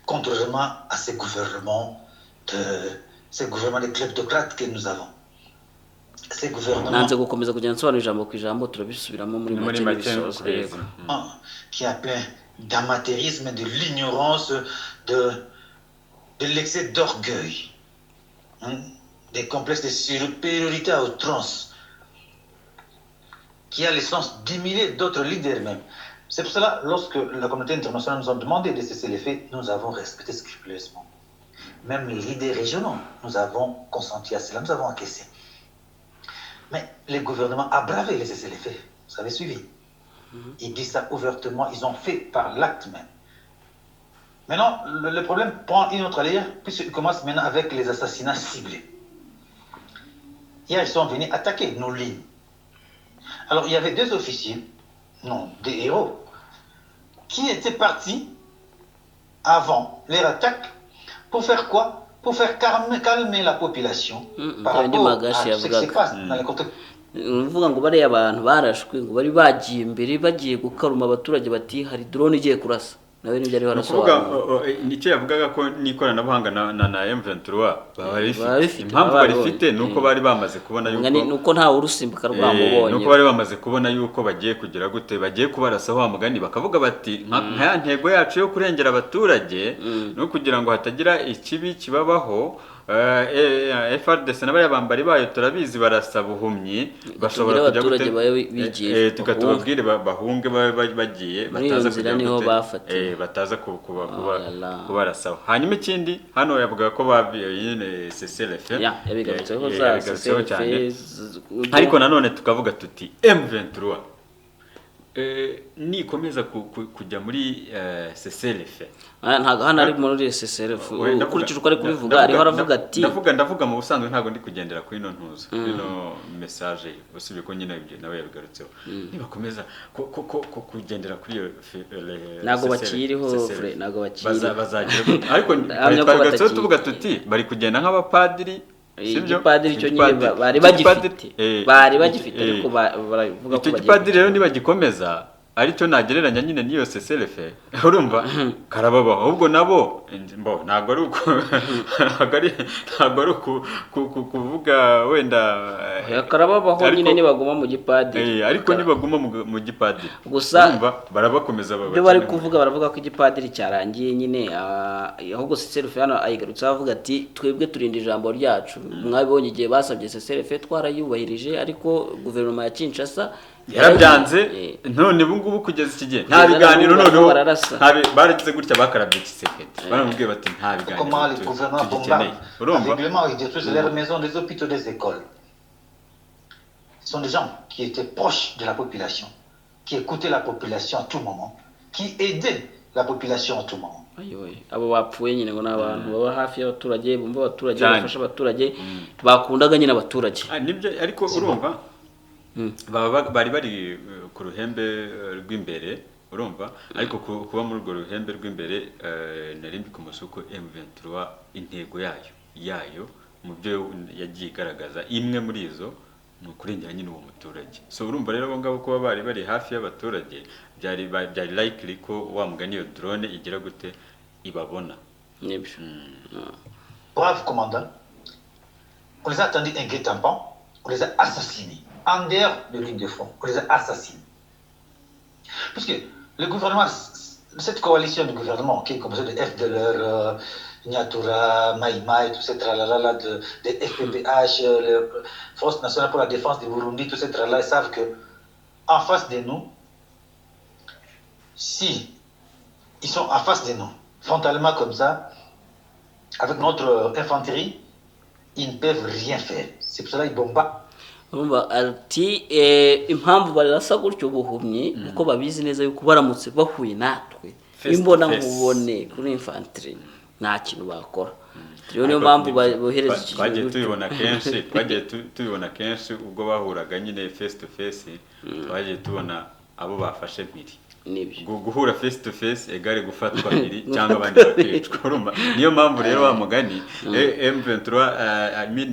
Contrairement à ces gouvernements de kleptocrates que nous avons. Ces gouvernements Nanze gukomeza kugenda nsobanura ijambo ku ijambo, turabisubiramo muri Ni muri make make n'ibisoza. kwezi. Yego. Qui a plein d'amateurisme, de l'ignorance, de l'excès d'orgueil, hein, des complexes de supériorité à outrance, qui a le sens d'humilier d'autres leaders même. C'est pour cela, lorsque la communauté internationale nous a demandé de cesser les faits, nous avons respecté scrupuleusement. Même les leaders régionaux, nous avons consenti à cela, nous avons encaissé. Mais le gouvernement a bravé les cessez-le-feu. Vous avez suivi. Ils disent ça ouvertement, ils ont fait par l'acte même. Maintenant, le problème prend une autre allure, puisqu'il commence maintenant avec les assassinats ciblés. Hier, ils sont venus attaquer nos lignes. Alors, il y avait deux officiers, non, des héros, qui étaient partis avant leur attaque pour faire quoi? Pour faire calmer la population par rapport à ce qui se passe dans les contextes. Uvuga ngo bariya abantu barashwe ngo bari bagiye imbere bagiye gukaruma abaturage bati hari drone igiye kurasa nawe nibyo ariho Ni ukuvuga arasobanura. Nicyo yavugaga ko n'ikoranabuhanga na M23 baba rifite. Barifite, Impamvu baba barifite ni uko bari bamaze kubona yuko Ni uko ntawe urusimbuka rwamubonye. Nuko bari bamaze kubona yuko bagiye kugira gute, bagiye kubarasa wa mugani, bakavuga bati nka ya ntego yacu yo kurengera abaturage no kugira ngo hatagira ikibi kibabaho, FARDC n'abariya bambari bayo turabizi barasa buhumyi, bashobora Tubwire kujya gute abaturage babe bigiye, tuka bahunge. Tubabwire bahunge babe bagiye Muri iyo bataza nzira kugira niho gute, bafatiwe. Bataza Oh là là. kubarasaho. Hanyuma ikindi hano yavuga ko babi nyine CCLF Ya, yabigarutseho za yabigarutseho cyane. CCLF. Ariko nanone tukavuga tuti M23 nikomeza kujya muri CCLF. Ah, ntabwo hano ari muri CCLF. We, Ukurikije uko ari kubivuga, ariho aravuga ati ndavuga mu busanzwe, ntabwo ndi kugendera kuri ino ntuza, kuri ino message, usibye ko nyine ibyo nawe yabigarutseho. Nibakomeza ko kugendera kuri iyo Ntabwo CCLF, bakiriho, CCLF. Fre, ntabwo bakiriho. Bazagira gute? Ariko Ndahamya ko twabigarutseho batakiri. tuvuga tuti bari kugenda nk'abapadiri, sibyo? Igipadiri cyo nyine bari Igipadiri- bagifite, bari bagifite, ariko baravuga ko icyo bagiye gipadiri rero nibagikomeza aricyo nagereranya nyine n'iyo CCLF, urumva karababaho. Ahubwo nabo mbo ntabwo ari kuvuga wenda Oya, karababaho nyine nibaguma mu gipadiri. Ariko nibaguma mu gipadiri, Gusa- urumva barabakomeza Ibyo bari babacane. kuvuga, baravuga ko igipadiri cyarangiye nyine, ahubwo CCLF hano ayigarutseho avuga ati twebwe turinda ijambo ryacu, mwabibonye igihe basabye CCLF twarayubahirije, ariko guverinoma ya Kinshasa Yarabyanze. None ubu ngubu kugeza iki gihe nta Kugeza biganiro n'ubu noneho bararasa. Baragize gutya bakarabye Tshisekedi, baramubwiye bati nta biganiro Comment les gouvernements tugikeneye. bombardent Urumva aveuglément, ils détruisent leurs maisons, des hôpitaux, des écoles. Ce sont des gens qui étaient proches de la population, qui écoutaient la population à tout moment, qui aidaient la population à tout moment. Ayoye, abo bapfuye nyine ngo ni abantu baba hafi y'abaturage, bumva abaturage, Cyane. bafasha abaturage, bakundaga nyine abaturage. Ah, nibyo, ariko urumva baba bari bari ku ruhembe rw'imbere, urumva, ariko kuba muri urwo ruhembe rw'imbere, nari mbi ku masoko M23 intego yayo mu byo yagiye igaragaza, imwe muri izo ni ukurengera nyine uwo muturage. So urumva rero abo ngabo kuba bari bari hafi y'abaturage byari likely ko wa mugani iyo drone igira gute ibabona. Nibyo. Braves commandants, on les a attendus un guet-apens, on les a assassinés. En dehors de ligne de front, on les a assassinés. Puisque le gouvernement, cette coalition de gouvernement qui est composée de FDLR, Nyatura, Maï Maï, tout ce tralala, de FPPH, Force nationale pour la défense du Burundi, tout ce tralala, ils savent que en face de nous, si ils sont en face de nous, frontalement comme ça, Avec notre infanterie, ils ne peuvent rien faire. C'est pour cela qu'ils bombardent. Urumva ati impamvu barasa gutyo buhumyi uko babizi neza yuko baramutse bahuye natwe imbona nkubone kuri infantry nta kintu bakora. Rero niyo mpamvu bohereza iki twagiye tubibona kenshi, twagiye tubibona kenshi ubwo bahuraga nyine face to face, twagiye tubona abo bafashe mpiri. Guhura face to face egare gufatwa mpiri cyangwa abandi bakicwa. Urumva niyo mpamvu rero wa mugani M23 I mean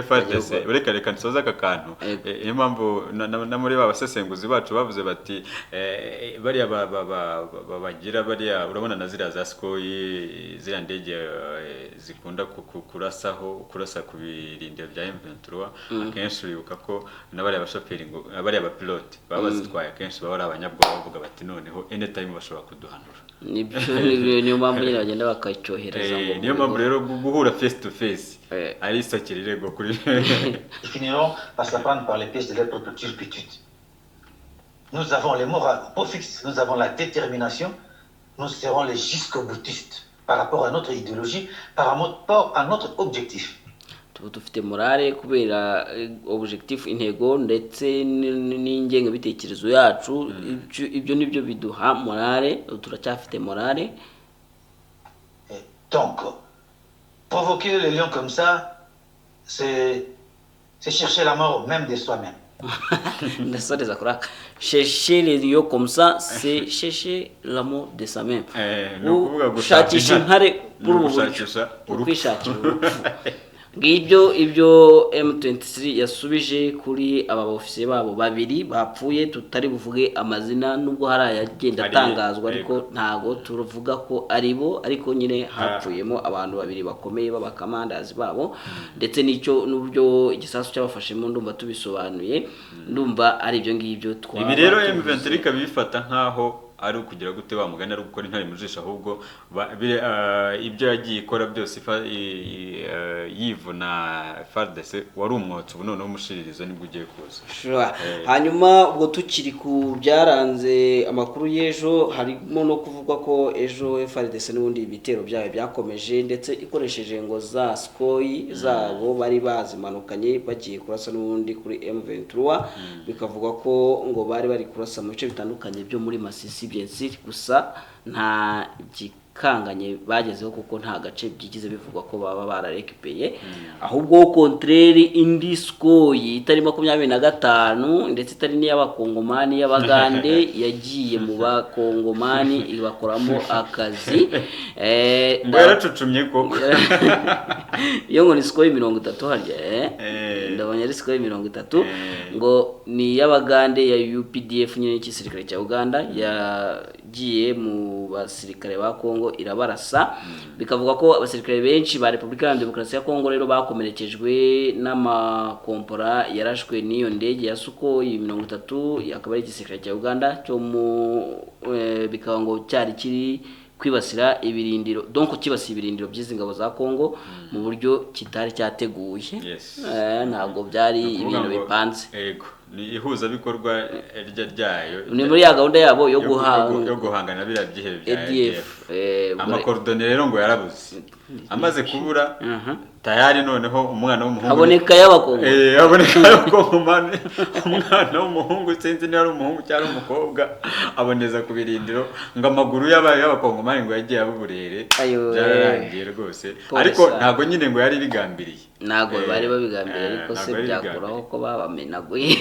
FARDC ureka reka nsoza aka kantu. Niyo mpamvu na muri ba basesenguzi bacu bavuze bati bariya bagira bariya urabona na ziriya za Sukhoi ziriya ndege zikunda kurasaho kurasa ku birindiro bya M23 akenshi uribuka ko na bariya bashoferi ngo bariya bapilote baba bazitwaye akenshi baba ari abanyabwoba bavuga bati noneho anytime bashobora kuduhanura. Nibyo niyo mpamvu nyine bagenda bakacyohereza ngo niyo mpamvu rero guhura face to face ari isakirego kuri Ils finiront par s'apprendre par les pièges de leur propre turpitude. Nous avons les morales au fixe, nous avons la détermination, nous serons les jusqu'au boutistes par rapport à notre idéologie, par rapport à notre objectif. Tuba dufite morale kubera objectif intego ndetse n'ingengabitekerezo yacu, ibyo nibyo biduha morale, turacyafite morale. Donc provoquer les lions comme ça, c'est chercher la mort même de soi-même. Ndasoreza kuraka chercher les lions comme ça, c'est chercher la mort de soi-même. Gushakisha intare muri ubu buryo, kwishakira urupfu. Ngibyo ibyo M23 yasubije kuri aba ofisiye babo babiri bapfuye tutari buvuge amazina nubwo hari ayagenda atangazwa ariko ntago turuvuga ko ari bo, ariko nyine hapfuyemo abantu babiri bakomeye b'abakamandazi babo ndetse n'icyo n'ubyo igisasu cyabafashemo ndumva tubisobanuye, ndumva ari ibyo ngibyo twaba. Ibi rero M23 ikabifata nkaho ari ukugira gute wa mugani ari gukora intare mu jisho, ahubwo ibyo yagiye ikora byose yivuna FARDC wari umwotsi ubu noneho umushiririzo nibwo ugiye kuza. Hanyuma ubwo tukiri ku byaranze amakuru y'ejo harimo no kuvuga ko ejo FARDC n'ubundi ibitero byayo byakomeje ndetse ikoresheje ngo za Sukhoi zabo bari bazimanukanye bagiye kurasa n'ubundi kuri M23, bikavuga ko ngo bari bari kurasa mu bice bitandukanye byo muri Masisi gusa nta gikanganye bagezeho kuko nta gace byigize bivugwa ko baba bararekipeye, ahubwo contraire indi Sukhoi itari 25 ndetse itari n'iy'abakongomani y'abagande yagiye mu bakongomani ibakoramo akazi ngo yaracucumye koko. Iyo ngo ni Sukhoi 30 harya ndabonye ari Sukhoi 30 ngo ni y'abagande ya UPDF nyine cy'isirikare cya Uganda yagiye mu basirikare ba Kongo irabarasa, bikavuga ko abasirikare benshi ba Republika ya Demokarasi ya Kongo rero bakomerekejwe n'amakompora yarashwe n'iyo ndege ya Sukhoi 30 akaba ari igisirikare cya Uganda cyo mu bikaba ngo cyari kiri kwibasira ibirindiro, donc kibasiye ibirindiro by'izi ngabo za Kongo mu buryo kitari cyateguye. Ntabwo byari ibintu bipanze. Yego ni ihuza bikorwa ryayo ni muri ya gahunda yabo yo guhangana biriya byihebe bya ADF. Amakordone rero ngo yarabuze, amaze kubura tayari noneho umwana w'umuhungu haboneka y'abakongo haboneka y'abakongomani umwana w'umuhungu sinzi niba ari umuhungu cyangwa umukobwa aboneza ku birindiro ngo amaguru y'abakongomani ngo yagiye abuburere byararangiye rwose, ariko ntago nyine ngo yari bigambiriye, ntago bari babigambiriye ariko se byakuraho ko babamenaguye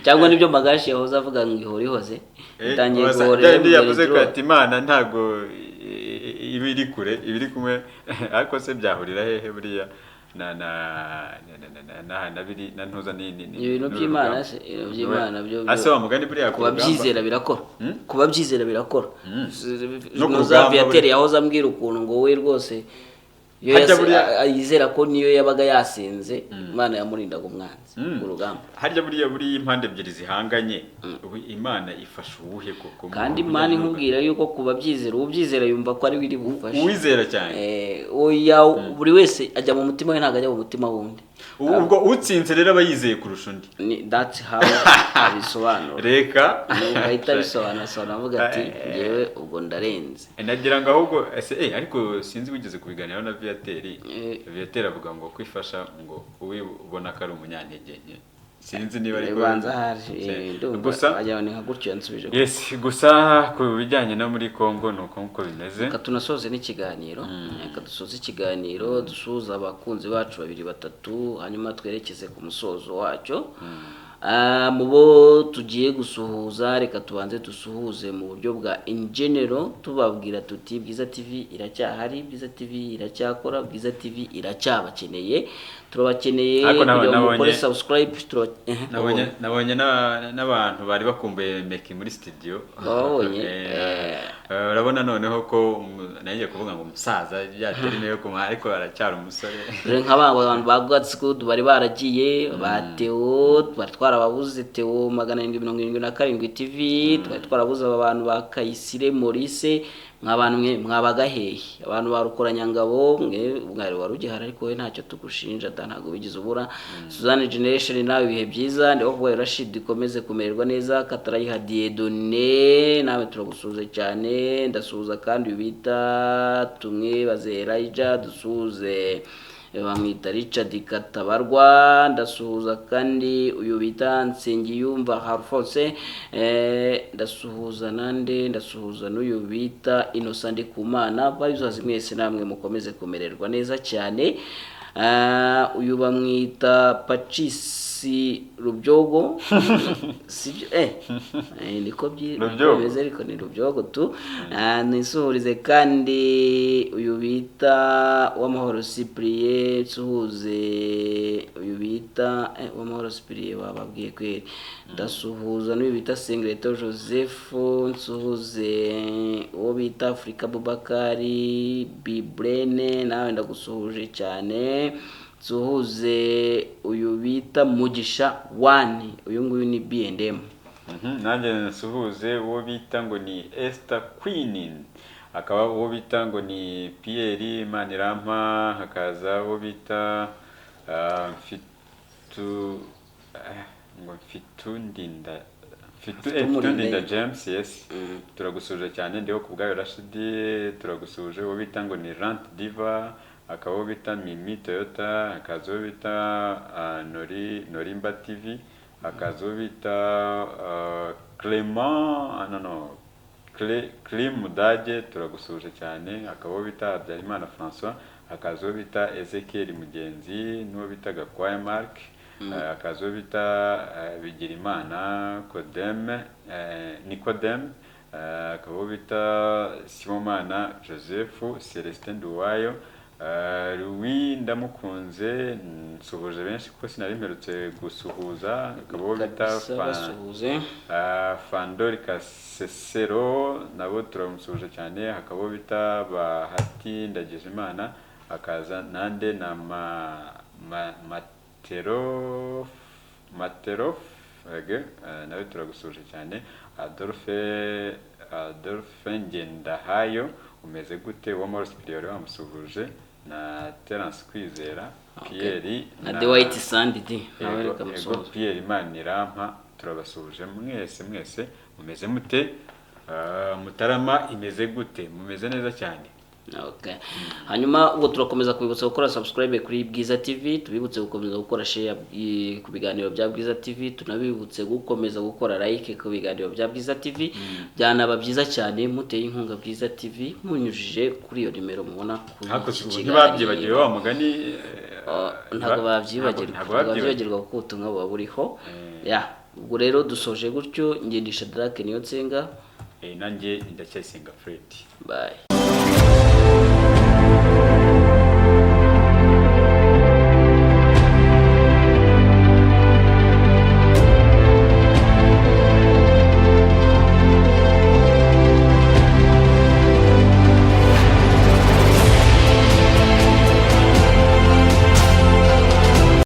cyangwa nibyo Magashi yahoze avuga ngo ihora ihoze itangiye guhorera. Yavuze ko ati Imana ntago ibiri kure ibiri kumwe, ariko se byahurira hehe buriya na na na na biri na ntuza ni ibintu by'Imana se ibintu by'Imana byo ase wa mugani buriya kubabyizera birakora, kubabyizera birakora. Nuza Viateur yahoze ambwira ukuntu ngo we rwose yizera ko niyo yabaga yasinze Imana yamurindaga umwanzi ku rugamba. Harya buriya buri impande ebyiri zihanganye Imana ifasha uwuhe koko? Kandi Imana inkubwira yuko kubabyizera ubyizera yumva ko ari wiri bufashe uwizera cyane. Oya buri wese ajya mu mutima we ntago ajya mu mutima wundi. Ubwo utsinze rero aba yizeye kurusha undi. Ni that's how abisobanura. Reka. Nuko ahita abisobanura, asobanura avuga ati ngewe ubwo ndarenze. Nagira ngo ahubwo ese ariko sinzi wigeze kubiganiraho na Viateur. Viateur avuga ngo kwifasha ngo ubibona ko ari umunyantege nke, sinzi niba ariko banza hari ndumva gusa wagira ngo ni nka gutyo yansubije. Yes, gusa ku bijyanye no muri Congo ni uko nguko bimeze. Reka tunasoze n'ikiganiro, reka dusoze ikiganiro dusuhuza abakunzi bacu babiri batatu, hanyuma twerekeze ku musozo wacyo. Mu bo tugiye gusuhuza, reka tubanze dusuhuze mu buryo bwa in general, tubabwira tuti Bwiza TV iracyahari, Bwiza TV iracyakora, Bwiza TV iracyabakeneye, turabakeneye Ariko kugira ngo mukore subscribe. Nabonye n'abantu bari bakumbuye Meki muri studio. Babonye? Urabona noneho ko nagiye kuvuga ngo umusaza byatera yo kuma, ariko aracyari umusore. Dore nka ba bantu ba God's Good bari baragiye, ba Theo twari twarababuze, Theo 777 TV twari twarabuze, aba bantu ba Kayisire Maurice, mwabantu mwe mwabaga hehe? Abantu ba Rukoranyangabo mwe mwari wari ugihari, ariko we ntacyo tugushinja da, ntabwo wigeze ubura. Suzanne Generation nawe ibihe byiza, ndiho kuvuga Rashid ikomeze kumererwa neza, Katarayiha Dieudonné nawe turagusuhuza cyane, ndasuhuza kandi uyu bita Tumwibaze Elijah, dusuhuze bamwita Richard Katabarwa, ndasuhuza kandi uyu bita Nsengiyumva Alphonse, ndasuhuza nande, ndasuhuza n'uyu bita Innocent Ndikumana, babizazi mwese namwe mukomeze kumererwa neza cyane. Uyu bamwita Pacisi Rubyogo, sibyo? Niko Rubyogo. bimeze, ariko ni Rubyogo tu. Nisuhurize kandi uyu bita Uwamahoro Cyprien, nsuhuze uyu bita Uwamahoro Cyprien bababwiye kweri, ndasuhuza n'uyu bita Sengreto Joseph, nsuhuze uwo bita Afrika Bubakari Bibrene, nawe ndagusuhuje cyane, nsuhuze uyu bita Mugisha Wani, uyu nguyu ni B&M. Nanjye nsuhuze uwo bita ngo ni Esther Queen, akaba uwo bita ngo ni Pierre Manirama, hakaza uwo bita Mfitu ngo Mfitundinda Mfitundinda James, yes. Turagusuhuje cyane, ndiho ku bwayo Rashidi, turagusuhuje uwo bita ngo ni Rant Diva, akaba uwo bita Mimi Toyota, hakaza uwo bita Norimba TV, hakaza uwo bita Clement, no Clem Mudage, turagusuhuje cyane, akaba uwo bita Habyarimana François, hakaza uwo bita Ezekiel Mugenzi, n'uwo bita Gakwaya Mark, hakaza uwo bita Bigirimana Kodeme, Nikodeme, akaba uwo bita Sibomana Joseph, Celestin Nduwayo, Louis Ndamukunze, nsuhuje benshi kuko sinari mperutse gusuhuza, akaba uwo bita Fandori Kasesero, nabo turamusuhuje cyane, hakaba uwo bita Bahati Ndagijimana, hakaza nande na Matero nawe turagusuhuje cyane, Adolphe Ngendahayo umeze gute, uwo Maurice Priori wamusuhuje, na Terence Kwizera, Pierre na The White Sand D, nawe reka musuhuze. Pierre Manirama, turabasuhuje mwese mwese, mumeze mute? Mutarama imeze gute? Mumeze neza cyane. Okay. Hanyuma ubwo turakomeza kubibutsa gukora subscribe kuri Bwiza TV, tubibutse gukomeza gukora share ku biganiro bya Bwiza TV, tunabibutse gukomeza gukora like ku biganiro bya Bwiza TV. Byanaba byiza cyane muteye inkunga Bwiza TV munyujije kuri iyo nimero mubona kuri iki kiganiro. Ntibabyibagiwe wa mugani, ntabwo babyibagirwa kuko ubutumwa buba buriho. Ya, ubwo rero dusoje gutyo, ngendisha Drake niyo nsenga, nanjye ndacyayisenga Fred. Bye.